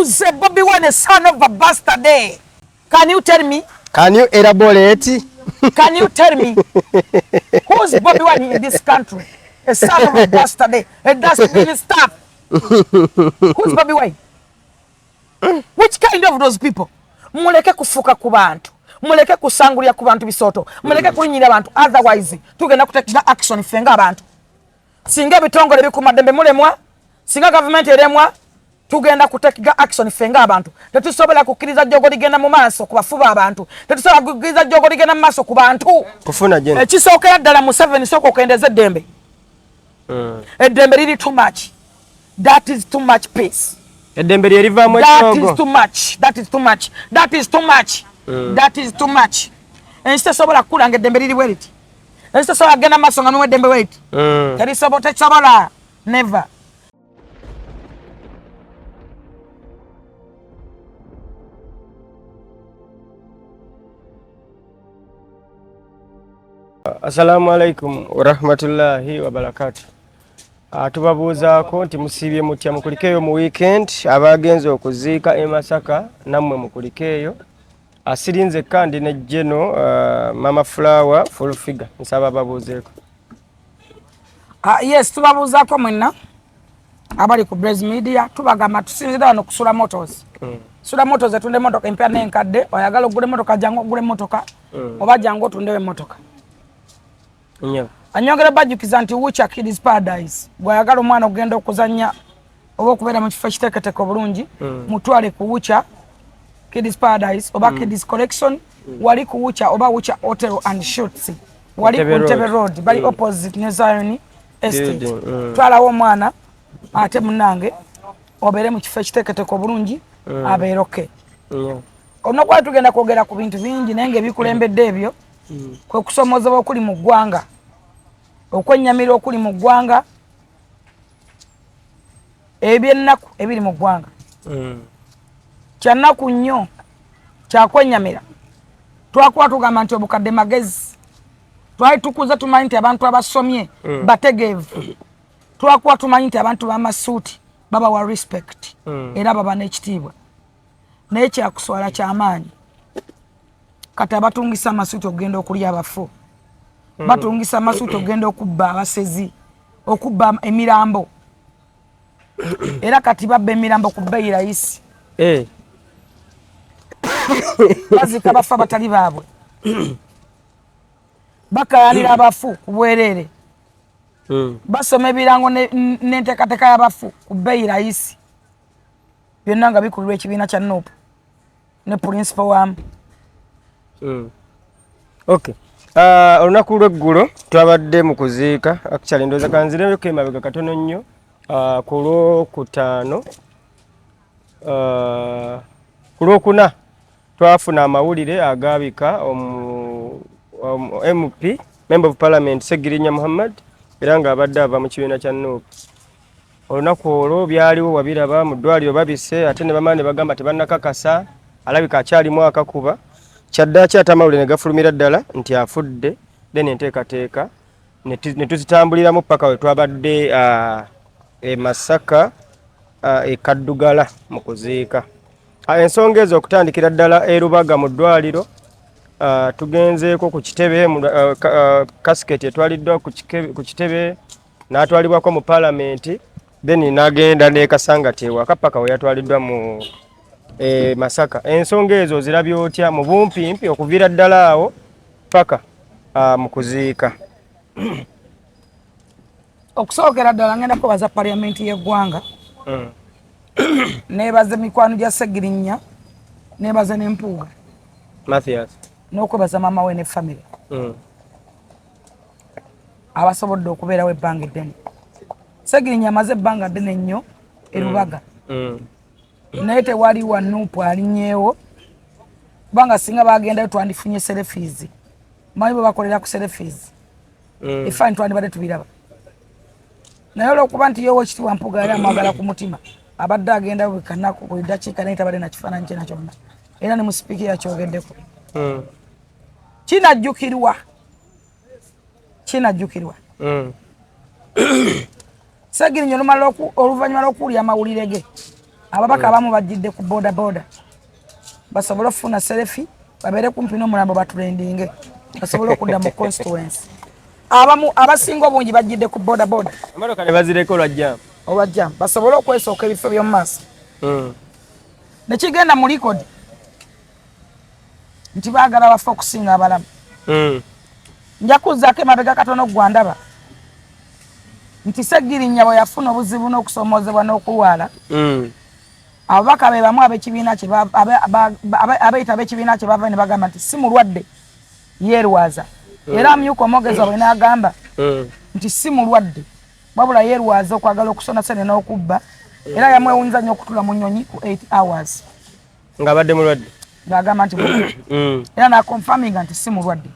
Who's a Bobi Wine, son of a bastard? Can you tell me? Can you elaborate? Can you tell me who's Bobi Wine in this country? A son of a bastard, a dustbin staff. Who's Bobi Wine? Which kind of those people? Muleke kufuka ku bantu. Muleke kusangulira ku bantu bisooto. Muleke kulinyira abantu. Otherwise, tugenda kutekera action ffe ng'abantu. Singa ebitongole bikuumaddembe mulemwa, singa gavumenti eremwa, tugenda kutekinga action ffe ng'abantu. Tetusobola kukkiriza jjogo ligenda mu maaso ku bafuba abantu. Tetusobola kukkiriza jjogo ligenda mu maaso ku bantu. Kufuna jeno. Ekisookera ddala, Museveni, sooka okendeza eddembe. Eddembe liri too much. That is too much peace. Eddembe lye livaamu That is ekyogo. too much. That is too much. That is too much. That is too much. Ensi tesobola kukula nga eddembe liri bwe riti. Ensi tesobola kugenda mu maaso nga mulimu eddembe bwe riti. Terisobola, tekisobola. Never. Assalamu alaikum warahmatullahi wabarakatu. Tubabuuzaako nti musiibye mutya, mukulikeeyo mu weekend. Abagenze okuziika e Masaka, nammwe mukulikeeyo. Asirinze kandi ne Geno, Mama Flower, full figure, nsaba babuuzeeko. Yes, tubabuuzaako mwenna abali ku Blaze Media. Tubagamba tusinzira wano ku Sula Motors. Sula Motors etunda emmotoka empya n'enkadde. Oyagala ogula emmotoka, jangu ogula emmotoka, oba jangu otundewo emmotoka. Nnyo. Anyongera bajjukiza nti Wucha Kids Paradise, bw'ayagala omwana okugenda okuzannya oba okubeera mu kifo ekiteeketeeke obulungi, mutwale ku Wucha Kids Paradise oba Kids Collection. Wali ku Wucha oba Wucha Hotel and Suites, wali ku Entebbe Ntebe Road. Road, bali opposite ne Zion Estate. Building. Twalawo omwana ate munnange obeere mu kifo ekiteeketeeke obulungi, abeere okay. Nnyo. Olunaku lwali tugenda kwogera ku bintu bingi, naye ng'ebikulembedde ebyo kwe kusomoozebwa okuli mu ggwanga, okwennyamira okuli mu ggwanga, ebyennaku ebiri mu ggwanga. Kyannaku nnyo, kyakwennyamira. Twakuba tugamba nti obukadde magezi, twali tukuze tumanyi nti abantu abasomye bategeevu. Twakuba tumanyi nti abantu b'amasuuti babawa respect era baba n'ekitiibwa, naye kyakuswala kyamaanyi kati abatungisa amasuuti okugenda okulya abafu, batungisa amasuuti okugenda okubba abasezi, okubba emirambo, era kati babba emirambo ku bbeeyi rayisi. Baziika bafu abatali baabwe, bakayanira abafu ku bwereere, basoma ebirango n'enteekateeka y'abafu ku bbeeyi rayisi, byonna nga bikulirwa ekibiina kya NUP ne principal waamu. Okay. Olunaku lw'eggulo twabadde mu kuziika. Actually, ndowooza kanzireko emabega katono nnyo. Ku lwokutaano, ku lwokuna twafuna amawulire agabika omu MP, Member of Parliament Segirinya Muhammad, era ng'abadde ava mu kibiina kya NUP. Olunaku olwo byaliwo wabiraba mu ddwaliro babise, ate ne bamala ne bagamba tebannakakasa, alabika akyalimu akakuba. Kyaddaaki ate amawulire ne gafulumira ddala nti afudde. Then enteekateeka ne tuzitambuliramu paka we twabadde e Masaka, e Kaddugala mu kuziika. Ensonga ezo okutandikira ddala e Rubaga mu ddwaliro, tugenzeeko ku kitebe, casket etwaliddwa ku kitebe, n'atwalibwako mu paalamenti, then n'agenda n'e Kasangati ewaka paka we yatwaliddwa mu Masaka. Ensonga ezo ozirabye otya mu bumpimpi okuviira ddala awo paka mu kuziika? Okusookera ddala ngenda kwebaza parliamenti y'eggwanga, neebaza emikwano gya Segirinnya, neebaza n'Empuuga Mathias, n'okwebaza maama we ne famire abasobodde okubeerawo ebbanga eddene. Segirinnya amaze ebbanga ddene nnyo e Rubaga, naye tewali wa NUP alinnyeewo, kubanga singa bagendayo twandifunye selfies. Manyi bwe bakolera ku selfies, ebifaananyi twandibadde tubiraba. Naye olwokuba nti yewa ekitiibwa Mpuuga yali amwagala ku mutima, abadde agenda buli kanaku, buli dakiika, naye tabadde nakifaananyi kye nakyonna, era ne mu sipiika yakyogeddeko. Kinajjukirwa, kinajjukirwa. Segirinya oluvannyuma lw'okuwulira amawulire ge Ababaka abamu bajjidde ku boda boda basobole okufuna selfie, babeere kumpi n'omulambo, batrendinge, basobole okudda mu constituency. Abamu, abasinga obungi, bajjidde ku boda boda. Emotoka ne bazireka olwa jam. Olwa jam, basobole okwesooka ebifo by'omu maaso. Nekigenda mu record nti baagala bafe okusinga abalamu. Nja kuzzaako emabega katono gwandaba nti Segirinya bwe yafuna obuzibu n'okusomoozebwa n'okulwala, ababaka be bamu ab'ekibiina kye abeeyita ab'ekibiina kye bava ne bagamba nti si mulwadde, yeerwaza. Era amyuka omwogezi waabwe n'agamba nti si mulwadde, wabula yeerwaza okwagala okusona sente n'okubba. Era yamwewunza nnyo okutula mu nnyonyi ku 8 hours ng'abadde mulwadde. Ng'agamba nti mulwadde, era n'aconfirminga nti si mulwadde.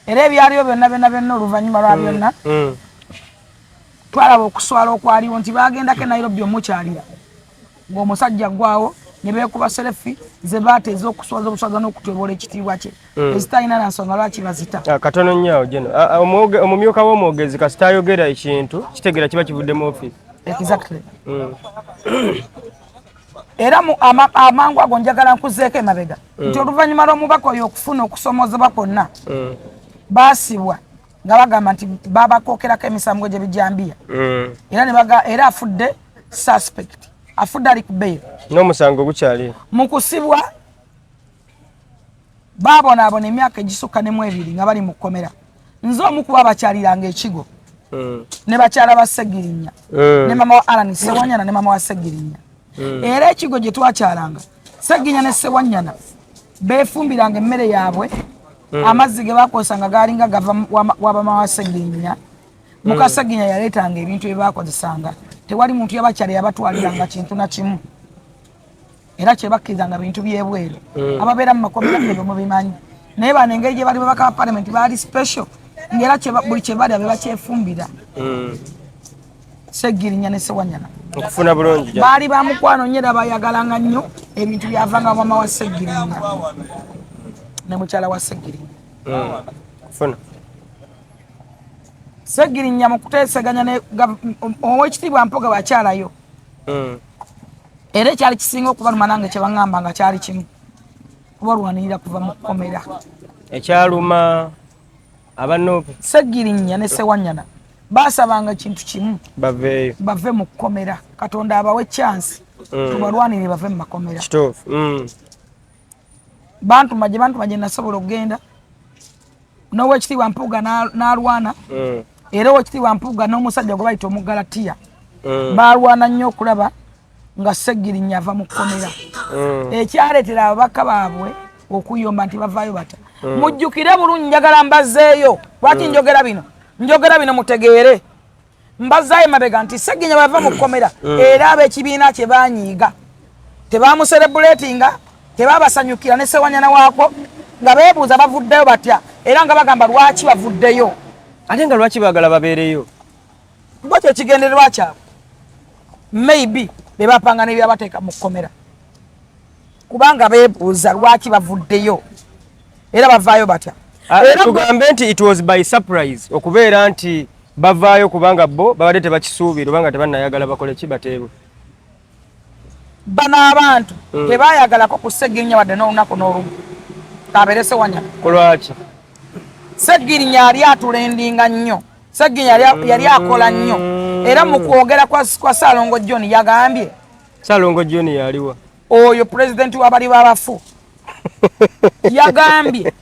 Era ebyaliwo byonna byonna byonna, oluvannyuma lwa byonna, twalaba okuswala okwaliwo nti bagendako e Nairobi omukyalira ng'omusajja ggwawo, ne beekuba selfie ze baata ez'okuswaza obuswaza n'okutyobola ekitiibwa kye, ezitalina na nsonga lwaki bazita. Ah, katono nnyo awo geno. Ah, ah, omumyuka w'omwogezi kasita ayogera ekintu kitegeera kiba kivudde mu ofiisi. Exactly. Era amangu ago njagala nkuzeeko emabega nti oluvannyuma lw'omubaka oyo okufuna okusomoozebwa kwonna, baasibwa nga bagamba nti babakokerako emisango gy'ebijambiya, era ne baga era afudde suspect, afudde ali ku bail. N'omusango gukyali. Mu kusibwa babonaabona emyaka egisukka ne mu 2 nga bali mu kkomera. Nze omu kuba bakyaliranga ekigo ne bakyala ba Segirinya ne mama wa Alan Sewanyana ne mama wa Segirinya. Era ekigo gye twakyalanga, Segirinya ne Sewanyana beefumbiranga emmere yaabwe. Amazzi ge bakozesanga gaalinga gava wa mama wa Segirinya. Muka Segirinya yaleetanga ebintu bye bakozesanga. Tewali muntu yabakyala yabatwaliranga kintu na kimu, era kyebakkirizanga bintu byebweru. Ababeera mu makomera ebyo mubimanyi, naye bano engeri gye bali babaka ba parliament baali special, ngaera buli kyebalya be bakyefumbira. Segirinya ne Sewanyana okufuna bulungi. Baali ba mukwano nnyo era bayagalanga nnyo. Ebintu byavanga mama wa Segirinya ne mukyala wa Segirinya. Kufuna. Segirinya mu kuteeseganya ne Owekitiibwa Mpuuga bakyalayo, era ekyali kisinga okubaluma nange kyebaŋŋamba nga kyali kimu, kubalwanirira kuva mu kkomera. Ekyaluma abanoope. Segirinya ne Sewanyana basabanga kintu kimu: baveeyo. Bave mu kkomera. Katonda abawe chance, tubalwanire bave mu makomera. Kituufu. Bantuma gye bantuma gye nasobola okugenda n'Owekitiibwa Mpuuga n'alwana. Era Owekitiibwa Mpuuga n'omusajja gwe bayita Omugalatiya balwana nnyo okulaba nga Segirinya ava mu kkomera. Ekyaleetera ababaka baabwe okuyomba nti bavaayo batya? Mujjukire bulungi, njagala mbazeeyo. Lwaki njogera bino? Njogera bino mutegeere. Mbazaayo mabega nti Segirinya bava mu kkomera, era ab'ekibiina kye banyiiga, tebamucelebratinga, tebabasanyukira ne Sewanyana waako, nga beebuuza bavuddeyo batya, era nga bagamba lwaki bavuddeyo. Ate nga lwaki baagala babeereyo? Bo kyekigendererwa kyabwe, maybe be bapanga nebyabateeka mu kkomera, kubanga beebuuza lwaki bavuddeyo era bavaayo batya. Ah, tugambe nti it was by surprise okubeera nti bavaayo, kubanga bo babadde tebakisuubira obanga tebannayagala bakole ki, bateebwe. Bano abantu tebayagalako ku Segirinya wadde n'olunaku n'olumu, kabeere Sewanyana. Kulwaki? Segirinya yali atrendinga nnyo. Segirinya yali akola nnyo, era mu kwogera kwa Saalongo John yagambye. Saalongo John yaliwa? Oyo pulezidenti w'abali b'abafu. Yagambye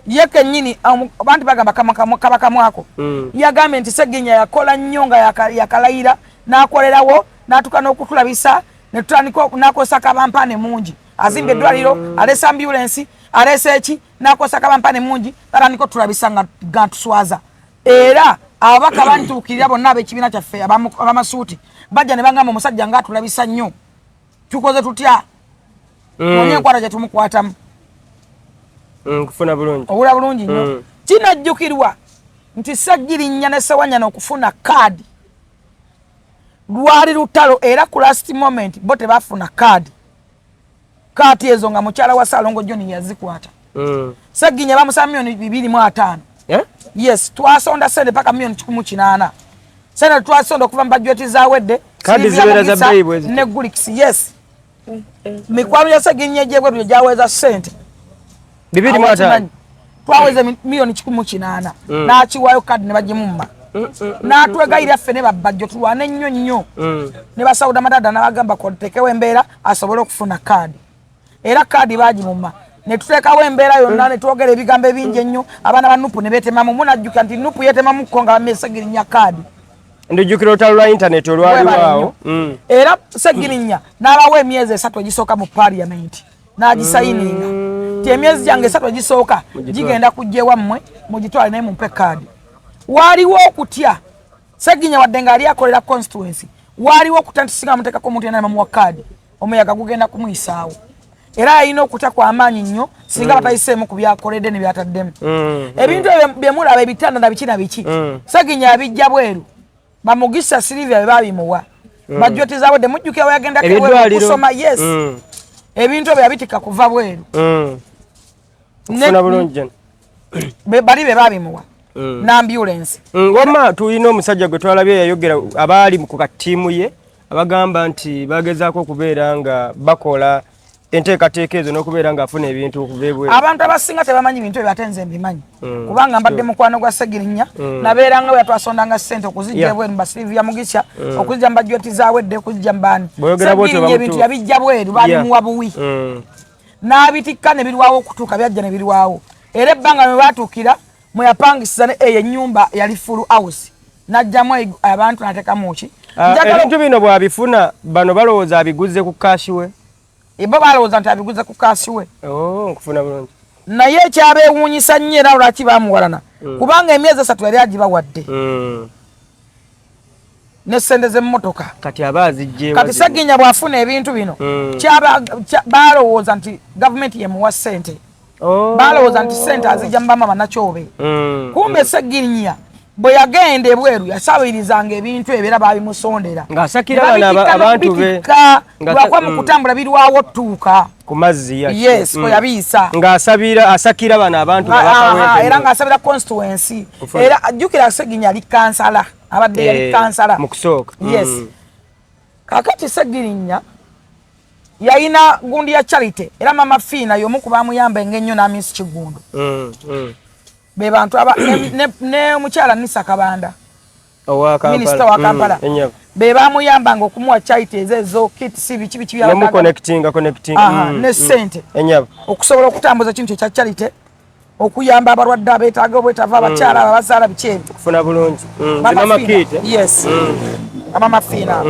ye kennyini, abantu bagamba kaba kamwako. Yagambye nti Segirinya yakola nnyo nga yakalayira n'akolerawo n'atuuka n'okutulabisa netutandika n'akozesa kabampaane mungi, azimbye eddwaliro, aleese ambulensi, aleese eki, n'akozesa kabampaane mungi natandika otulabisa nga gantuswaza. Era ababaka bantuukirira bonna ab'ekibiina kyaffe abamasuuti bajja ne bagamba, omusajja ng'atulabisa nnyo, tukoze tutya? Onye enkwata gye tumukwatamu. Kufuna bulungi. Owula bulungi nnyo. Kinajjukirwa nti Segirinya ne Sewanyana okufuna kaadi lwali lutalo, era ku last moment bo tebafuna kaadi. Kaati ezo nga mukyala wa Saalongo John yazikwata. Seginya bamusaba 250,000,000. Eh? Yes, twasonda sente paka 180,000,000. Sente twasonda okuva mu bajweti zawedde. Kadi zibeera za bbeeyi bwe zityo. Ne Gulix, yes. Mikwano ya Ssegirinya egy'ebweru gyaweza ssente 205. Twaweza 1,180,000,. N'akiwaayo kadi ne bagimumma, n'atwegayirira ffe ne babbajjo tulwane nnyo nnyo ne basawuda madada, n'abagamba kotekewo embeera asobole okufuna kaadi. Era kaadi bagimumma ne tuteekawo embeera yonna, ne twogera ebigambo ebingi ennyo, abaana ba NUP ne beetemamu. Munajjukira nti NUP yeetemamukko nga bamma Ssegirinya kaadi. Ndijjukira olutalo lwa intaneti olwaliwo. Era Ssegirinya n'abawa emyezi 3 egisooka mu parliament, n'agisayininga ti emyezi gyange 3 egisooka gigenda kujja ewammwe mugitwale, naye mumpe kaadi. Waaliwo okutya Ssegirinya wadde ng'ali akolera constituency, waaliwo okutya nti singa bamuteekako omuntu yenna ne bamuwa kaadi, omuyaga gugenda kumuyisaawo. Era yalina okutya kw'amaanyi nnyo singa batayiseemu ku byakoledde ne byataddemu. Ebintu ebyo byemulaba, ebitanda na biki na biki, Ssegirinya yabijja bweru. Bamugisa Silivia bwe babimuwa, bajjotiza bwedde. Mujjukira we yagendako ebweru okusoma? Yes. Ebintu ebyo yabitika kuva bweru. Okufuna bulungi. Bali be babimuwa n'ambulance. Wamma tulina omusajja gwe twalabye yayogera, abaali ku kattiimu ye abagamba nti bagezaako okubeera nga bakola enteekateeka ezo n'okubeera ng'afuna ebintu okuva ebweru. Abantu abasinga tebamanyi bintu ebyo, ate nze mbimanyi kubanga mbadde mukwano gwa Ssegirinya. Nabeeranga we yatwasondanga ssente okuzijja ebweru mu Basilivia Mugisha, okuzijja mu bajjoti zaawedde, okuzijja mu baani. Ssegirinya ebintu yabijja bweru, babimuwa buwi, n'abitikka ne birwawo okutuuka, byajja ne birwawo. Era ebbanga mwe baatuukira mwe yapangisiza ne eyo ennyumba yali full house, n'ajjamu abantu n'ateekamu ki. Ebintu bino bw'abifuna, bano balowooza abiguze ku cash we. Bo balowooza nti abiguze ku cash we. Oh, nkufuna bulungi. Naye ekyabeewuunyisa nnyo, era lwaki bamuwalana, kubanga emyezi 3 yali agibawadde ne ssente z'emmotoka. Kati aba azijje. Kati Ssegirinya bw'afuna ebintu bino, balowooza nti gavumenti yemuwa ssente. Balowooza nti ssente azijja mu bamama Nakyobe. Kumbe Ssegirinya bwe yagenda ebweru yasabirizanga ebintu ebyo, era babimusondera. Ng'asakira bano abantu be. Lwakuba mu kutambula birwawo ttuuka ku mazzi. Yes, kwe yabiyisa. Ng'asabira, asakira bano abantu. Era ng'asabira constituency. Era ajjukira Ssegirinya ali kansala, abadde yali kansala mu kusooka. Yes. Kakati Ssegirinya yayina gundi ya charity, era Mama Fiina y'omu ku bamuyamba engennyo n'Amisi Kigundu, be bantu aba ne omukyala Nisa Kabanda, minisita wa Kampala, be bamuyambanga okumuwa charity ezo ezo kits, biki biki. Ne ssente okusobola okutambuza ekintu ekya charity, okuyamba abalwadde abeetaaga obwetaavu, abakyala abo abazaala, biki ebyo. Kufuna bulungi. Yes, amama Fiina.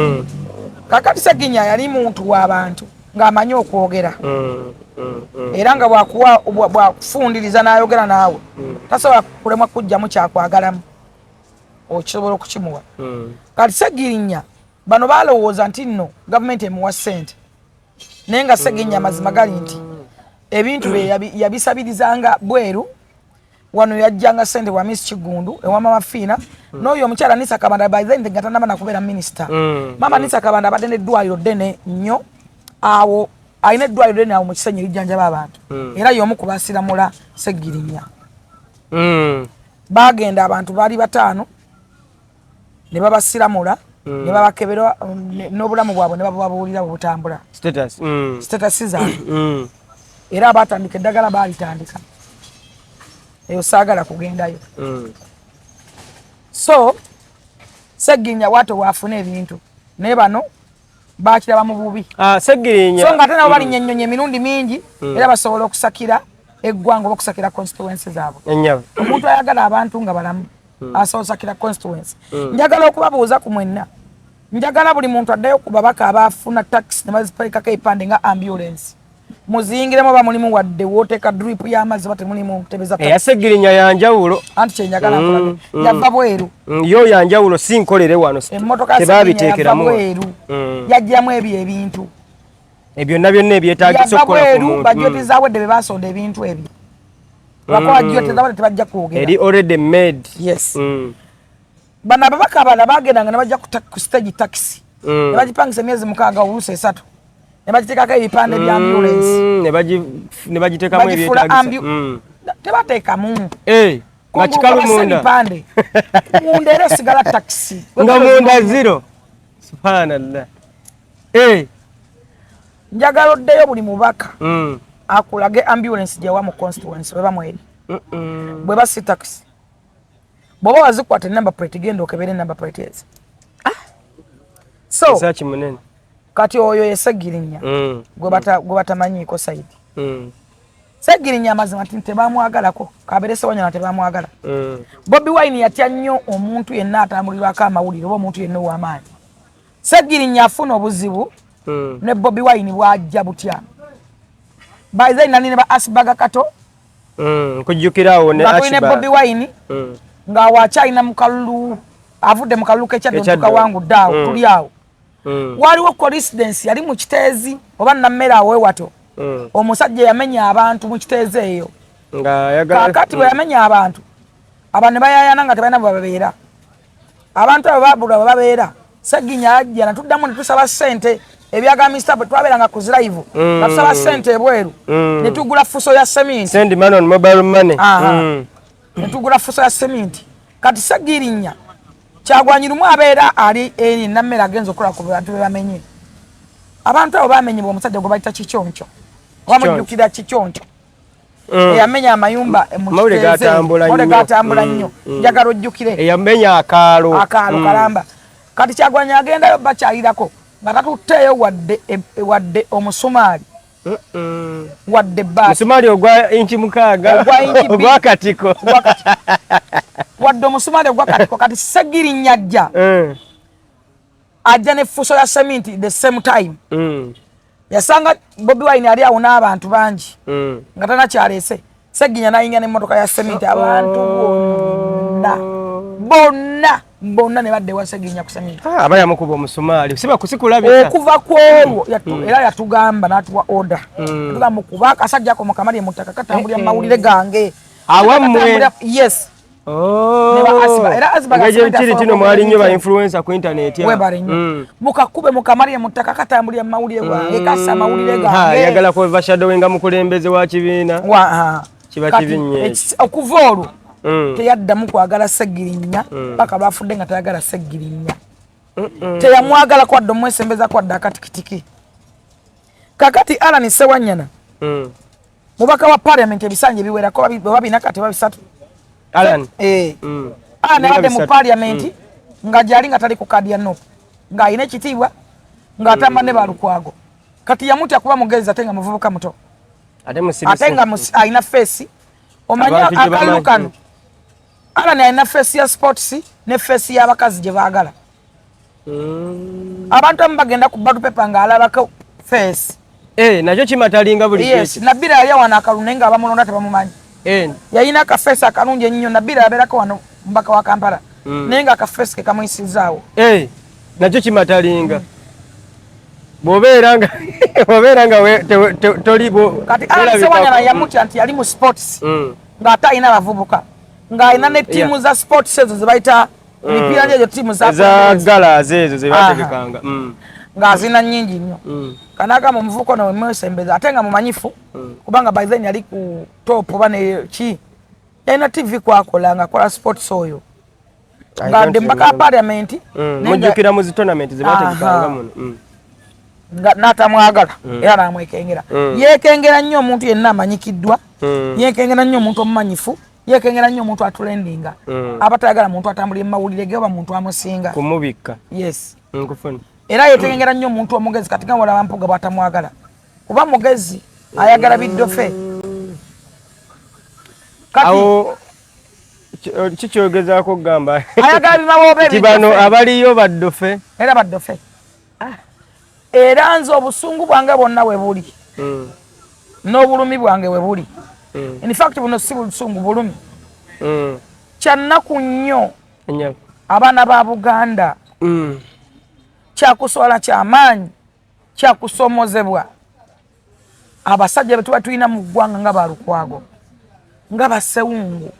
Kakati Seginya yali muntu w'abantu ng'amanyi okwogera, era nga bwakufundiriza n'ayogera naawe, tasobola kulemwa kujjamu kyakwagalamu, okisobola okukimuwa. Kati Segirinya bano balowooza nti nno gavumenti emuwa ssente, naye nga Segirinya amazima gali nti ebintu bye yabisabirizanga bweru. Wano yajjanga ssente wa Miss Kigundu, ewa Mama Fiina, n'oyo omukyala Nisa Kabanda. By then nga tannaba nakubeera minisita. Mama Nisa Kabanda abadde n'eddwaliro ddene nnyo awo, alina eddwaliro ddene awo mu Kisenyi erijjanjaba abantu, era y'omu ku basiramula Segirinya. Bagenda abantu baali bataano ne babasiramula, ne babakebera n'obulamu bwabwe ne babubabuulira bwe butambula, status zaabwe. Era abatandika eddagala baalitandika eyo, saagala kugendayo. So Segirinya bwatyo bwafuna ebintu, naye bano bakiraba mu bubi. Ah, Segirinya. So nga ate nabo balinnya ennyonyi emirundi mingi, era basobola okusakira eggwanga oba okusakira constituency zaabwe. Omuntu ayagala abantu nga balamu asobola osakira constituency. Njagala okubabuuza ku mwenna, njagala buli muntu addeyo ku babaka abafuna taxi ne bazipalikako ebipande nga ambulance, muziyingiremu oba mulimu wadde wooteeka drip y'amazzi oba temulimu ntebe za Eya Segirinya yanjawulo. Anti kyenjagala nkulage, yava bweru. Yo yanjawulo, si nkolere wano. Emmotoka ya Segirinya yava Tebabiteekeramu. bweru. Yajjamu ebyo ebintu. Ebyonna byonna ebyetaagisa Yava okukola ku bweru. muntu. Bajjoti zaawedde be basonda ebintu ebyo, lwakuba bajjoti zaawedde tebajja kwogera. Eri already made. Yes. Bano ababaka abalala bagendanga ne bajja ku stage taxi, ne bagipangisa emyezi 6, oluusi 3, ne bagiteekako ebipande bya ambulance. Ne bagiteekamu Bagifuula ebyetaagisa. Tebateekamu. Eh, nga kikalu Kungulu munda. Ebipande munda, era esigala taxi. Nga munda zero. Subhanallah. Eh. Njagala oddeyo buli mubaka akulage ambulance gyewa mu constituency bweba mweri, bweba si taxi. Bw'oba wazikwata enumber plate, genda okebere number plate ezo. So Kisaki munene. Kati oyo ye Segirinya gwe batamanyiiko side. Segirinya, amazima nti tebamwagalako, kabeere Sewanyana, tebamwagala. Bobi Wine yatya nnyo omuntu yenna atambulirwako amawulire oba omuntu yenna ow'amaanyi. Segirinya afuna obuzibu ne Bobi Wine bwajja butya. By then nali ne ba Asbaga Kato. Nkujjukira awo ne nga tuli ne Ashburg. Bobi Wine nga wakyalina mu kalulu, avudde mu kalulu k'ekyaddo. Ekyaddo. Tukawangudde awo. Tuli awo. Waliwo coincidence, yali mu Kiteezi oba Nammere awo ewato. Omusajja yamenya abantu mu Kiteezi eyo. Nga ayagala. Kaakati bwe yamenya abantu, abantu ne bayayana nga tebalina bwe babeera. Abantu abo babulwa bwe babeera. Seginya ajja natuddamu ne tusaba ssente ebyaga mister bwe twabeeranga ku zilive, nga tusaba ssente ebweru, ne tugula fuso ya seminti. Send money on mobile money. Aha. Ne tugula fuso ya seminti. Kati Segirinnya Kyagwanyi lumu abeera ali eri Nammere, agenza okukola ku bantu be bamenye. Abantu abo bamenyebwa omusajja gwe bayita Kikyoncho, oba Kikyoncho. mujjukira Kikyoncho eyamenya amayumba mu Mawulire Kiteezi? gatambula Mawulire nnyo. gatambula nnyo. Njagala ojjukire. Eyamenya akaalo. Akaalo kalamba. Kati Kyagwanyi agendayo bakyalirako nga tatutteeyo wadde omusumaali, wadde ebbaati. Musumaali ogwa inchi 6. Ogwa inchi 2. Ogwa katiko. Wadde omusumaali ogwa katiko. Kati Segirinnya ajja, ajja ne fuso ya seminti the same time. Yasanga Bobi Wine ali awo n'abantu bangi nga tanakyaleese. Seginya nayinga n'emmotoka ya seminti, abantu bonna bonna bonna ne badda ewa Seginya ku seminti. Ah, aba yamukuba omusumaali siba kusikulabika. Okuva ku olwo era yatugamba n'atuwa order. Yatugamba, kuba akasajja ako mukamalye mu ttaka, katambulira mu mawulire gange. Awammwe. Yes. Oh. Ne ba Asiba. Era Asiba Engeri Gasimente kiri asobola kino mwali nnyo ba okwogera. influencer ku internet. Webale nnyo. Mukakube mukamalye mu ttaka, katambulira mu mawulire gange, kassa amawulire Ha, gange. yagala ku overshadowinga mukulembeze wa kibiina. Ha. Kiba Kati, kibi nnyo ekyo. Okuva olwo teyaddamu kwagala Segirinya paka bafudde nga tayagala Segirinya. Teyamwagala kwadde omwesembeza kwadde akatikitiki. Kakati Alan Sewanyana mubaka wa parliament ebisanja ebiwerako, oba bina kati oba bisatu. Alan. Eh. Alan abadde mu Bisatu. parliament nga gyali nga tali ku kadi ya NUP, ng'alina ekitiibwa, ng'atamba ne Balukwago. Kati yamutya kuba mugezi ate nga muvubuka muto. Ate musirise. Ate nga alina face, omanyi Abantu gye akalulu bamanyi. kano. Alan alina face ya sports ne face y'abakazi gye baagala. Abantu abamu bagenda ku ballot paper ng'alabako face. Eh, nakyo kimatalinga buli Yes. kiki. Nabira yali wano akalulu naye nga abamulonda tebamumanyi. Yalina akaface akalungi ennyo. Nabira abeerako wano, mubaka wa Kampala, naye nga akaface ke kamuyisizaawo. Eh, nakyo kimatalinga. Bw'obeera nga toli Kati Alan tolabikako. Sewanyana yamutya nti yali mu sports, ng'ate alina abavubuka, ng'alina ne ttiimu za sports ezo ze bayita emipiira gyejo, ttiimu za Eza galas ezo ze bategekanga. Ng'azina nnyingi nnyo. Kanagamba omuvubuka ono wemwesembeza ate nga mumanyifu, kubanga by then yali ku top oba ne ki, yalina TV kwakola nga akola sports oyo, I nga don't dde mubaka wa remember. parliament. Naye Mujjukira mu zi tournament ze bategekanga Aha. muno. Nga n'atamwagala era n'amwekengera. Yeekengera nnyo omuntu yenna amanyikiddwa. Yeekengera nnyo omuntu omumanyifu, yeekengera nnyo omuntu atrendinga. Aba tayagala muntu atambulira mu mawulire ge oba muntu amusinga. Kumubikka. Yes. Nkufuna. Era yeekengera nnyo omuntu omugezi. Kati nga walaba Mpuga bw'atamwagala, kuba mugezi, ayagala biddofe. Kati Awo kikyogezaako okugamba ayagala bimawoobe. nti bano abaliyo baddofe. Era baddofe. Era nze obusungu bwange bwonna we buli n'obulumi bwange we buli. In fact buno si busungu, bulumi. Kyannaku nnyo Enya. abaana ba Buganda. Kyakuswala kyamaanyi, kyakusomozebwa abasajja be tuba tulina mu ggwanga nga Balukwago, nga Basewungu.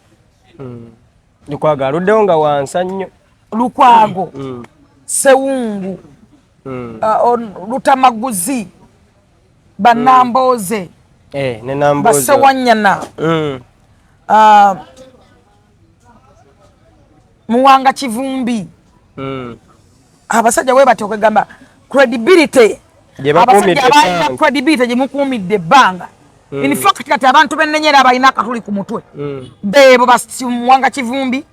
Lukwago aluddewo nga wansa nnyo. Lukwago, Sewungu, Lutamaguzi, Banambooze, Eh, ne Nambooze. Basewanyana, Muwanga Kivumbi. Abasajja we batyo kwegamba credibility, abasajja abalina credibility gye mukuumidde ebbanga. In fact kati abantu bennenyera abalina akatuli ku mutwe beebo Muwanga Kivumbi,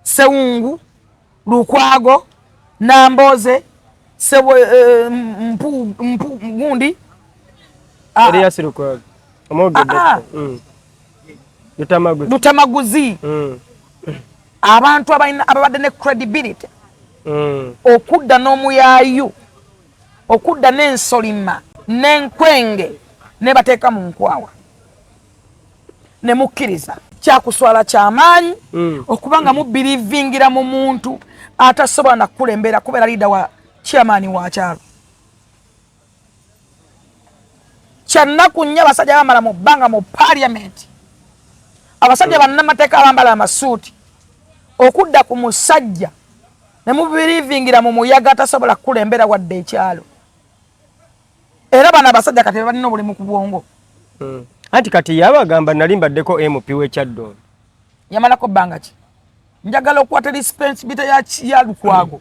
Sewungu, Lukwago, Namboze, Sewe, mpu, mpu, gundi. Elias Lukwago omwogedde. Lutamaguzi. Lutamaguzi. Abantu abalina, ababadde ne credibility, okudda n'omuyaayu, okudda n'ensolima n'enkwenge ne bateeka mu nkwawa ne mukkiriza. Kyakuswala kyamaanyi okuba nga mubirivingira mu muntu atasobola nakukulembera kubeera leader wa chairman wa kyalo. Kyannaku nnyo abasajja bamala mu bbanga mu parliament, abasajja bannamateeka abambala amasuuti, okudda ku musajja ne mubirivingira mu muyaga atasobola kukulembera wadde ekyalo. Era bano abasajja kati balina obulimu ku bwongo. Anti kati yabagamba nali mbaddeko MP w'e Kyaddondo. Yamalako bbanga ki? Njagala okukwata responsibility ya Lukwago.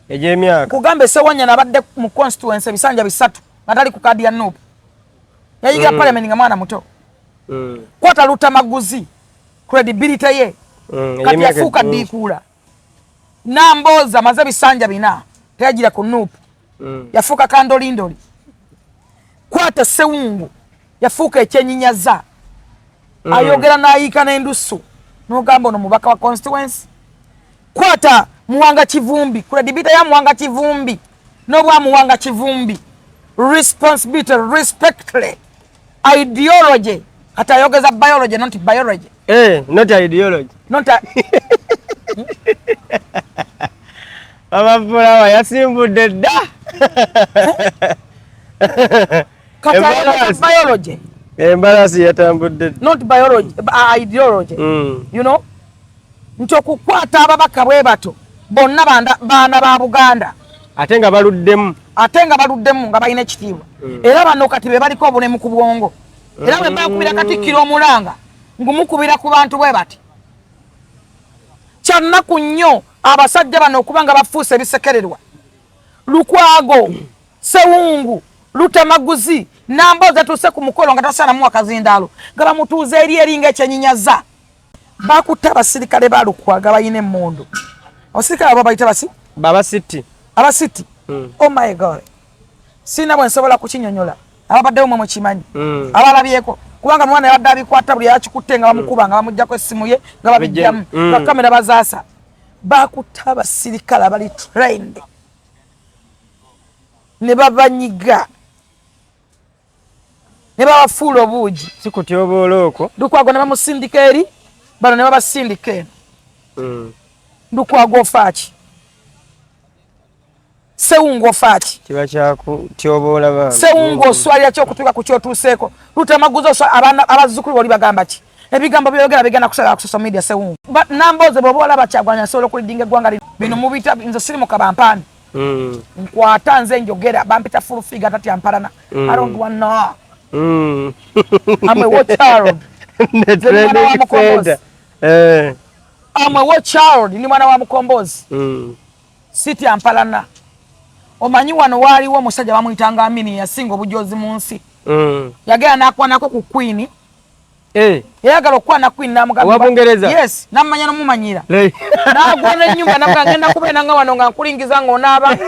Egy'emyaka. Kugamba Esewanyana abadde mu constituency ebisanja 3 nga tali ku kaadi ya NUP. Yayigira parliament nga mwana muto. Kwata Lutamaguzi, credibility ye kati yafuuka ddiikuula. Nambooza amaze ebisanja 4 teyagira ku NUP. Yafuuka kandolindoli. Kwata Sewungu, yafuuka ekyenyinyaza. Ayogera n'ayiika n'endusu n'ogamba ono mubaka wa constituency. Kwata Muwanga Kivumbi, credibility ya Muwanga Kivumbi n'obwa Muwanga Kivumbi, responsibility, respectly, ideology. Kati ayogeza biology, not biology. Eh, not ideology. Not Mama Fulawa yasimbudde dda. Kati ayogeza biology. Embalasi yatambudde. Not biology, ideology. You know? Nti okukwata ababaka bwe bato bonna baana ba Buganda. Ate nga baluddemu. Ate nga baluddemu nga balina ekitiibwa. Era bano kati be baliko obulemu ku bwongo. Era bwe bakubira Katikkiro omulanga ngumukubira ku bantu bwe bati. Kyannaku nnyo abasajja bano okuba nga bafuuse ebisekererwa. Lukwago, Sewungu, Lutamaguzi, Namboze tuuse ku mukolo nga tasaana akazindaalo nga bamutuuza eri eringa ekyenyinyaza. Bakutte abasirikale ba Lukwago abalina emmundu. Abasirikale abo bayita basi? Babasiti. Abasiti. Oh my God. Sina bwe nsobola kukinyonyola. Ababaddewo mwe mukimanyi. Abalabyeko. Kubanga mwana yabadde abikwata buli yakikutte nga bamukuba nga bamuggyako essimu ye nga babijjamu nga kamera bazaasa. Bakutte abasirikale abali trained ne babanyiga ne babafuula obuugi. Si kutyoboola okwo? Lukwago ne bamusindika eri, bano ne babasindika eno. Lukwago ofaaki? Sewungu ofaaki? Kiba kyakutyoboola baana. Sewungu oswalira ki okutuuka ku kyotuuseeko? Lutamaguzi abaana abazzukulu boli bagamba ki? Ebigambo byogera bigenda kusala ku social media. Sewungu, Namboze, bw'oba olaba Kyagwanya asobola okulidinga eggwanga lino, bino mubita nze siri mukabampaani. Nkwata nze njogera, bampita full figure tatya mpalana. I don't want no. I'm a war child. Nze mwana wa Mukombozi. I'm a war child, ni mwana wa Mukombozi. Sitya mpalana. Omanyi wano waaliwo omusajja bamuyitanga Amini, yasinga obujozi mu nsi. Yagenda n'akwanako ku Queen. Yayagala okukwana Queen n'amugamba. Owa Bungereza? Yes, n'amumanya n'omumanyira. N'agwa n'ennyumba n'amugamba ngenda kubeera nga wano nga nkulingiza ng'onaaba.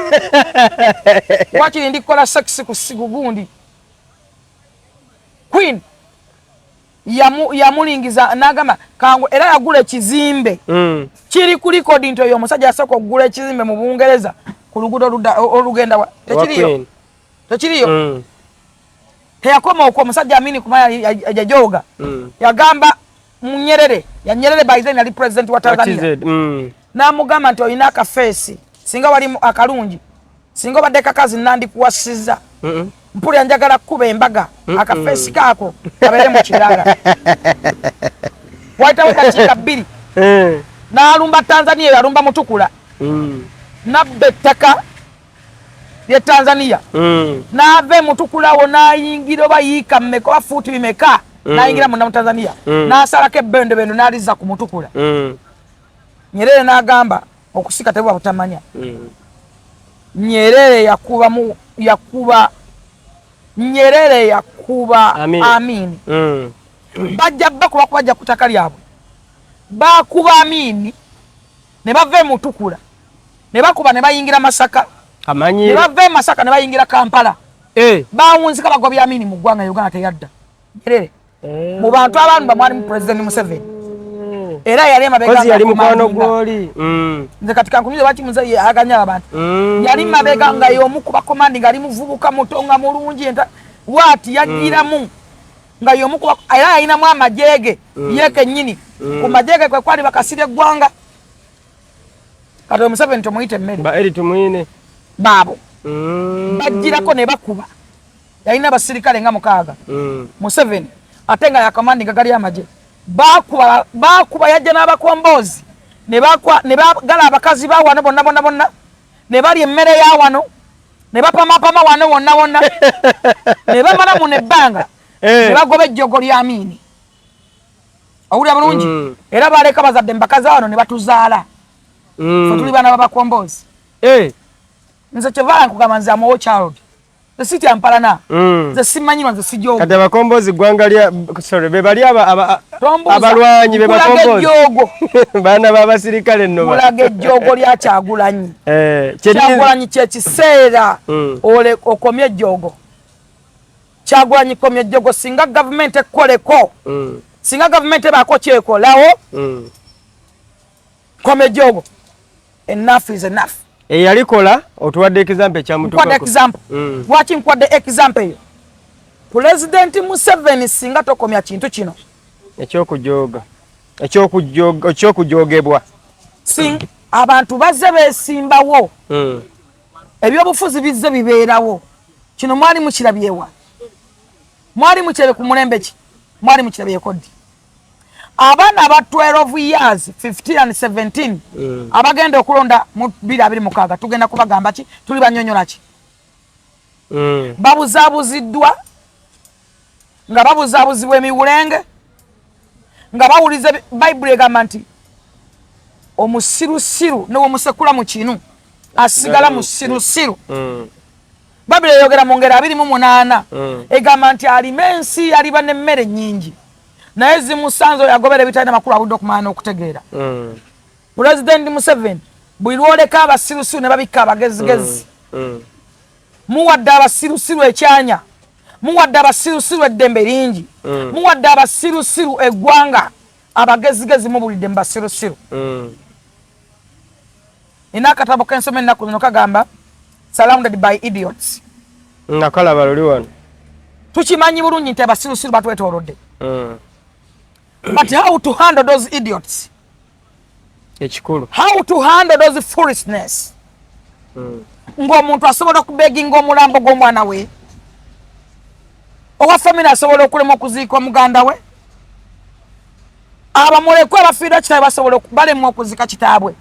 Wakiri ndi kukola sex ku gundi. Queen yamulingiza n'agamba kangu, era yagula ekizimbe. Kiri ku record nti oyo omusajja yasooka okugula ekizimbe mu Bungereza ku luguudo olugenda wa tekiriyo. Tekiriyo. Teyakoma okwo, omusajja Amini kumanya yajooga. Yagamba Nyerere, ya Nyerere by then yali president wa Tanzania. N'amugamba nti olina akafeesi singa wali akalungi, singa obadde kakazi nandikuwasiza. Mpulira njagala kukuba embaga, akafeesi kaako kabeere mu kirala. Wayitawo dakiika 2 n'alumba Tanzania, yalumba Mutukula. N'abba ettaka lye Tanzania. N'ava e Mutukula awo n'ayingira oba yiika mmeka oba fuuti bimeka, n'ayingira munda mu Tanzania. N'asalako ebbendobendo n'alizza ku Mutukula. Nyerere n'agamba okusika tebuba butamanya. Nyerere yakuba mu yakuba Nyerere yakuba Amini. Bajja bakuba kubajja ku ttaka lyabwe. Bakuba Amini ne bava e Mutukula ne bakuba ne bayingira Masaka. Amanyi. Ne bava e Masaka ne bayingira Kampala. Bawunzika bagobya Amini mu ggwanga Uganda teyadda. Nyerere. Mu bantu abantu bamwali mu President Museveni. Era yali emabega nga yali mukwano gwoli. Nze kati kankunyuze lwaki muze aganya abantu. Yali mabega nga y'omu ku bakomandi nga ali muvubuka muto nga mulungi enta waati yajjiramu nga y'omu ku era yalinamu amajeege ye kennyini. Ku majeege kwe kwali bakasira eggwanga. Kati Museveni tomuyita emmere. Ba Eri Tumwine. Baabo. Bajjirako ne bakuba. Yalina abasirikale nga 6. Museveni ate nga yakomandinga gali amagye. Bakuba yajja n'abakombozi ne bagala abakazi ba wano bonna bonna bonna ne balya emmere ya wano ne bapamapama wano wonna wonna ne bamala muno ebbanga ne bagoba ejjogo lya Amini. Owulira bulungi? Era baleka bazadde mbakazi wano ne batuzaala. Ffe tuli baana b'abakombozi. Nze kyevaala nkugamba nze am a child. Nze sitya mpalana. Nze simanyirwa, nze sijoogo. Kati abakombozi ggwanga lya sorry be bali abalwanyi be bakombozi. Ejjoogo. Baana b'abasirikale nno. Mulaga ejjoogo lya Kyagulanyi. Kyagulanyi kye kiseera ole okomye ejjoogo. Kyagulanyi komye ejjoogo singa gavumenti ekkoleko. Singa gavumenti ebaako kyekolawo. Komye ejjoogo. Enough is enough. Eyalikola otuwadde example ekyamutuukako. Nkwadde example. Lwaki nkwadde example eyo? Pulezidenti Museveni singa tokomya kintu kino. Ekyokujooga. Ekyokujoogebwa. Abantu bazze beesimbawo. Ebyobufuzi bizze bibeerawo. Kino mwali mukirabyewa. Mwali mukirabye ku mulembe ki? Mwali mukirabyeko ddi? Abaana aba 12 years, 15 and 17 abagenda okulonda mu 2026 tugenda kubagamba ki? Tuli banyonyola ki? Babuzaabuziddwa nga babuzaabuzibwa emiwulenge nga bawuliza Bayibuli egamba nti omusirusiru ne bw'omusekula mu kinu asigala musirusiru. Bayibuli eyogera mu ngeri 28 egamba nti alima ensi aliba n'emmere nnyingi naye zimusanze oyo agobera ebitalina makulu abudde okumanya n'okutegeera. Pulezidenti Museveni buli lwoleka abasirusiru ne babikka abagezigezi. Muwadde abasirusiru ekyanya, muwadde abasirusiru eddembe lingi, muwadde abasirusiru eggwanga, abagezigezi mubulidde mu basirusiru. Nina akatabo k'ensoma ennaku zino kagamba Surrounded by Idiots. Nakalaba luli wano. Tukimanyi bulungi nti abasirusiru batwetoolodde. But how to handle those idiots? Ekikulu. How to handle those foolishness? Ng'omuntu asobola okubeginga omulambo gw'omwana we. Owa family asobola okulema okuziika omuganda we. Abamulekwa abafiirwa kitaabwe basobola balemwa okuziika kitaabwe.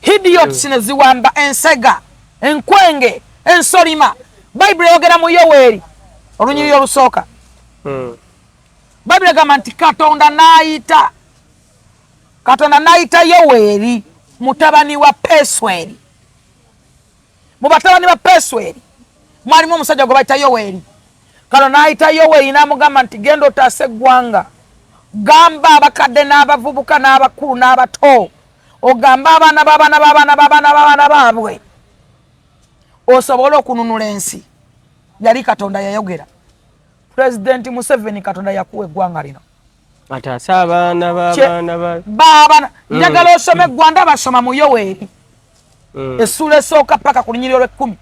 Idiots ne ziwamba ensega, enkwenge, ensolima. Bayibuli eyogera mu Yoweeri olunyiriri olusooka. Bayibuli egamba nti Katonda n'ayita Yoweeri mutabani wa Pesweri. Mu batabani ba Pesweri mwalimu omusajja gwe bayita Yoweeri. Kano n'ayita Yoweeri n'amugamba nti genda otaase eggwanga. Gamba abakadde n'abavubuka n'abakulu n'abato. Ogambe abaana b'abaana b'abaana b'abaana b'abaana baabwe. Osobole okununula ensi. Yali Katonda yayogera. Pulezidenti Museveni Katonda yakuwa eggwanga lino. Ataase abaana b'abaana b'abaana. Njagala osome eggwanga basoma mu Yoweeri. Essuula esooka paka ku lunyiriri olw'ekkumi.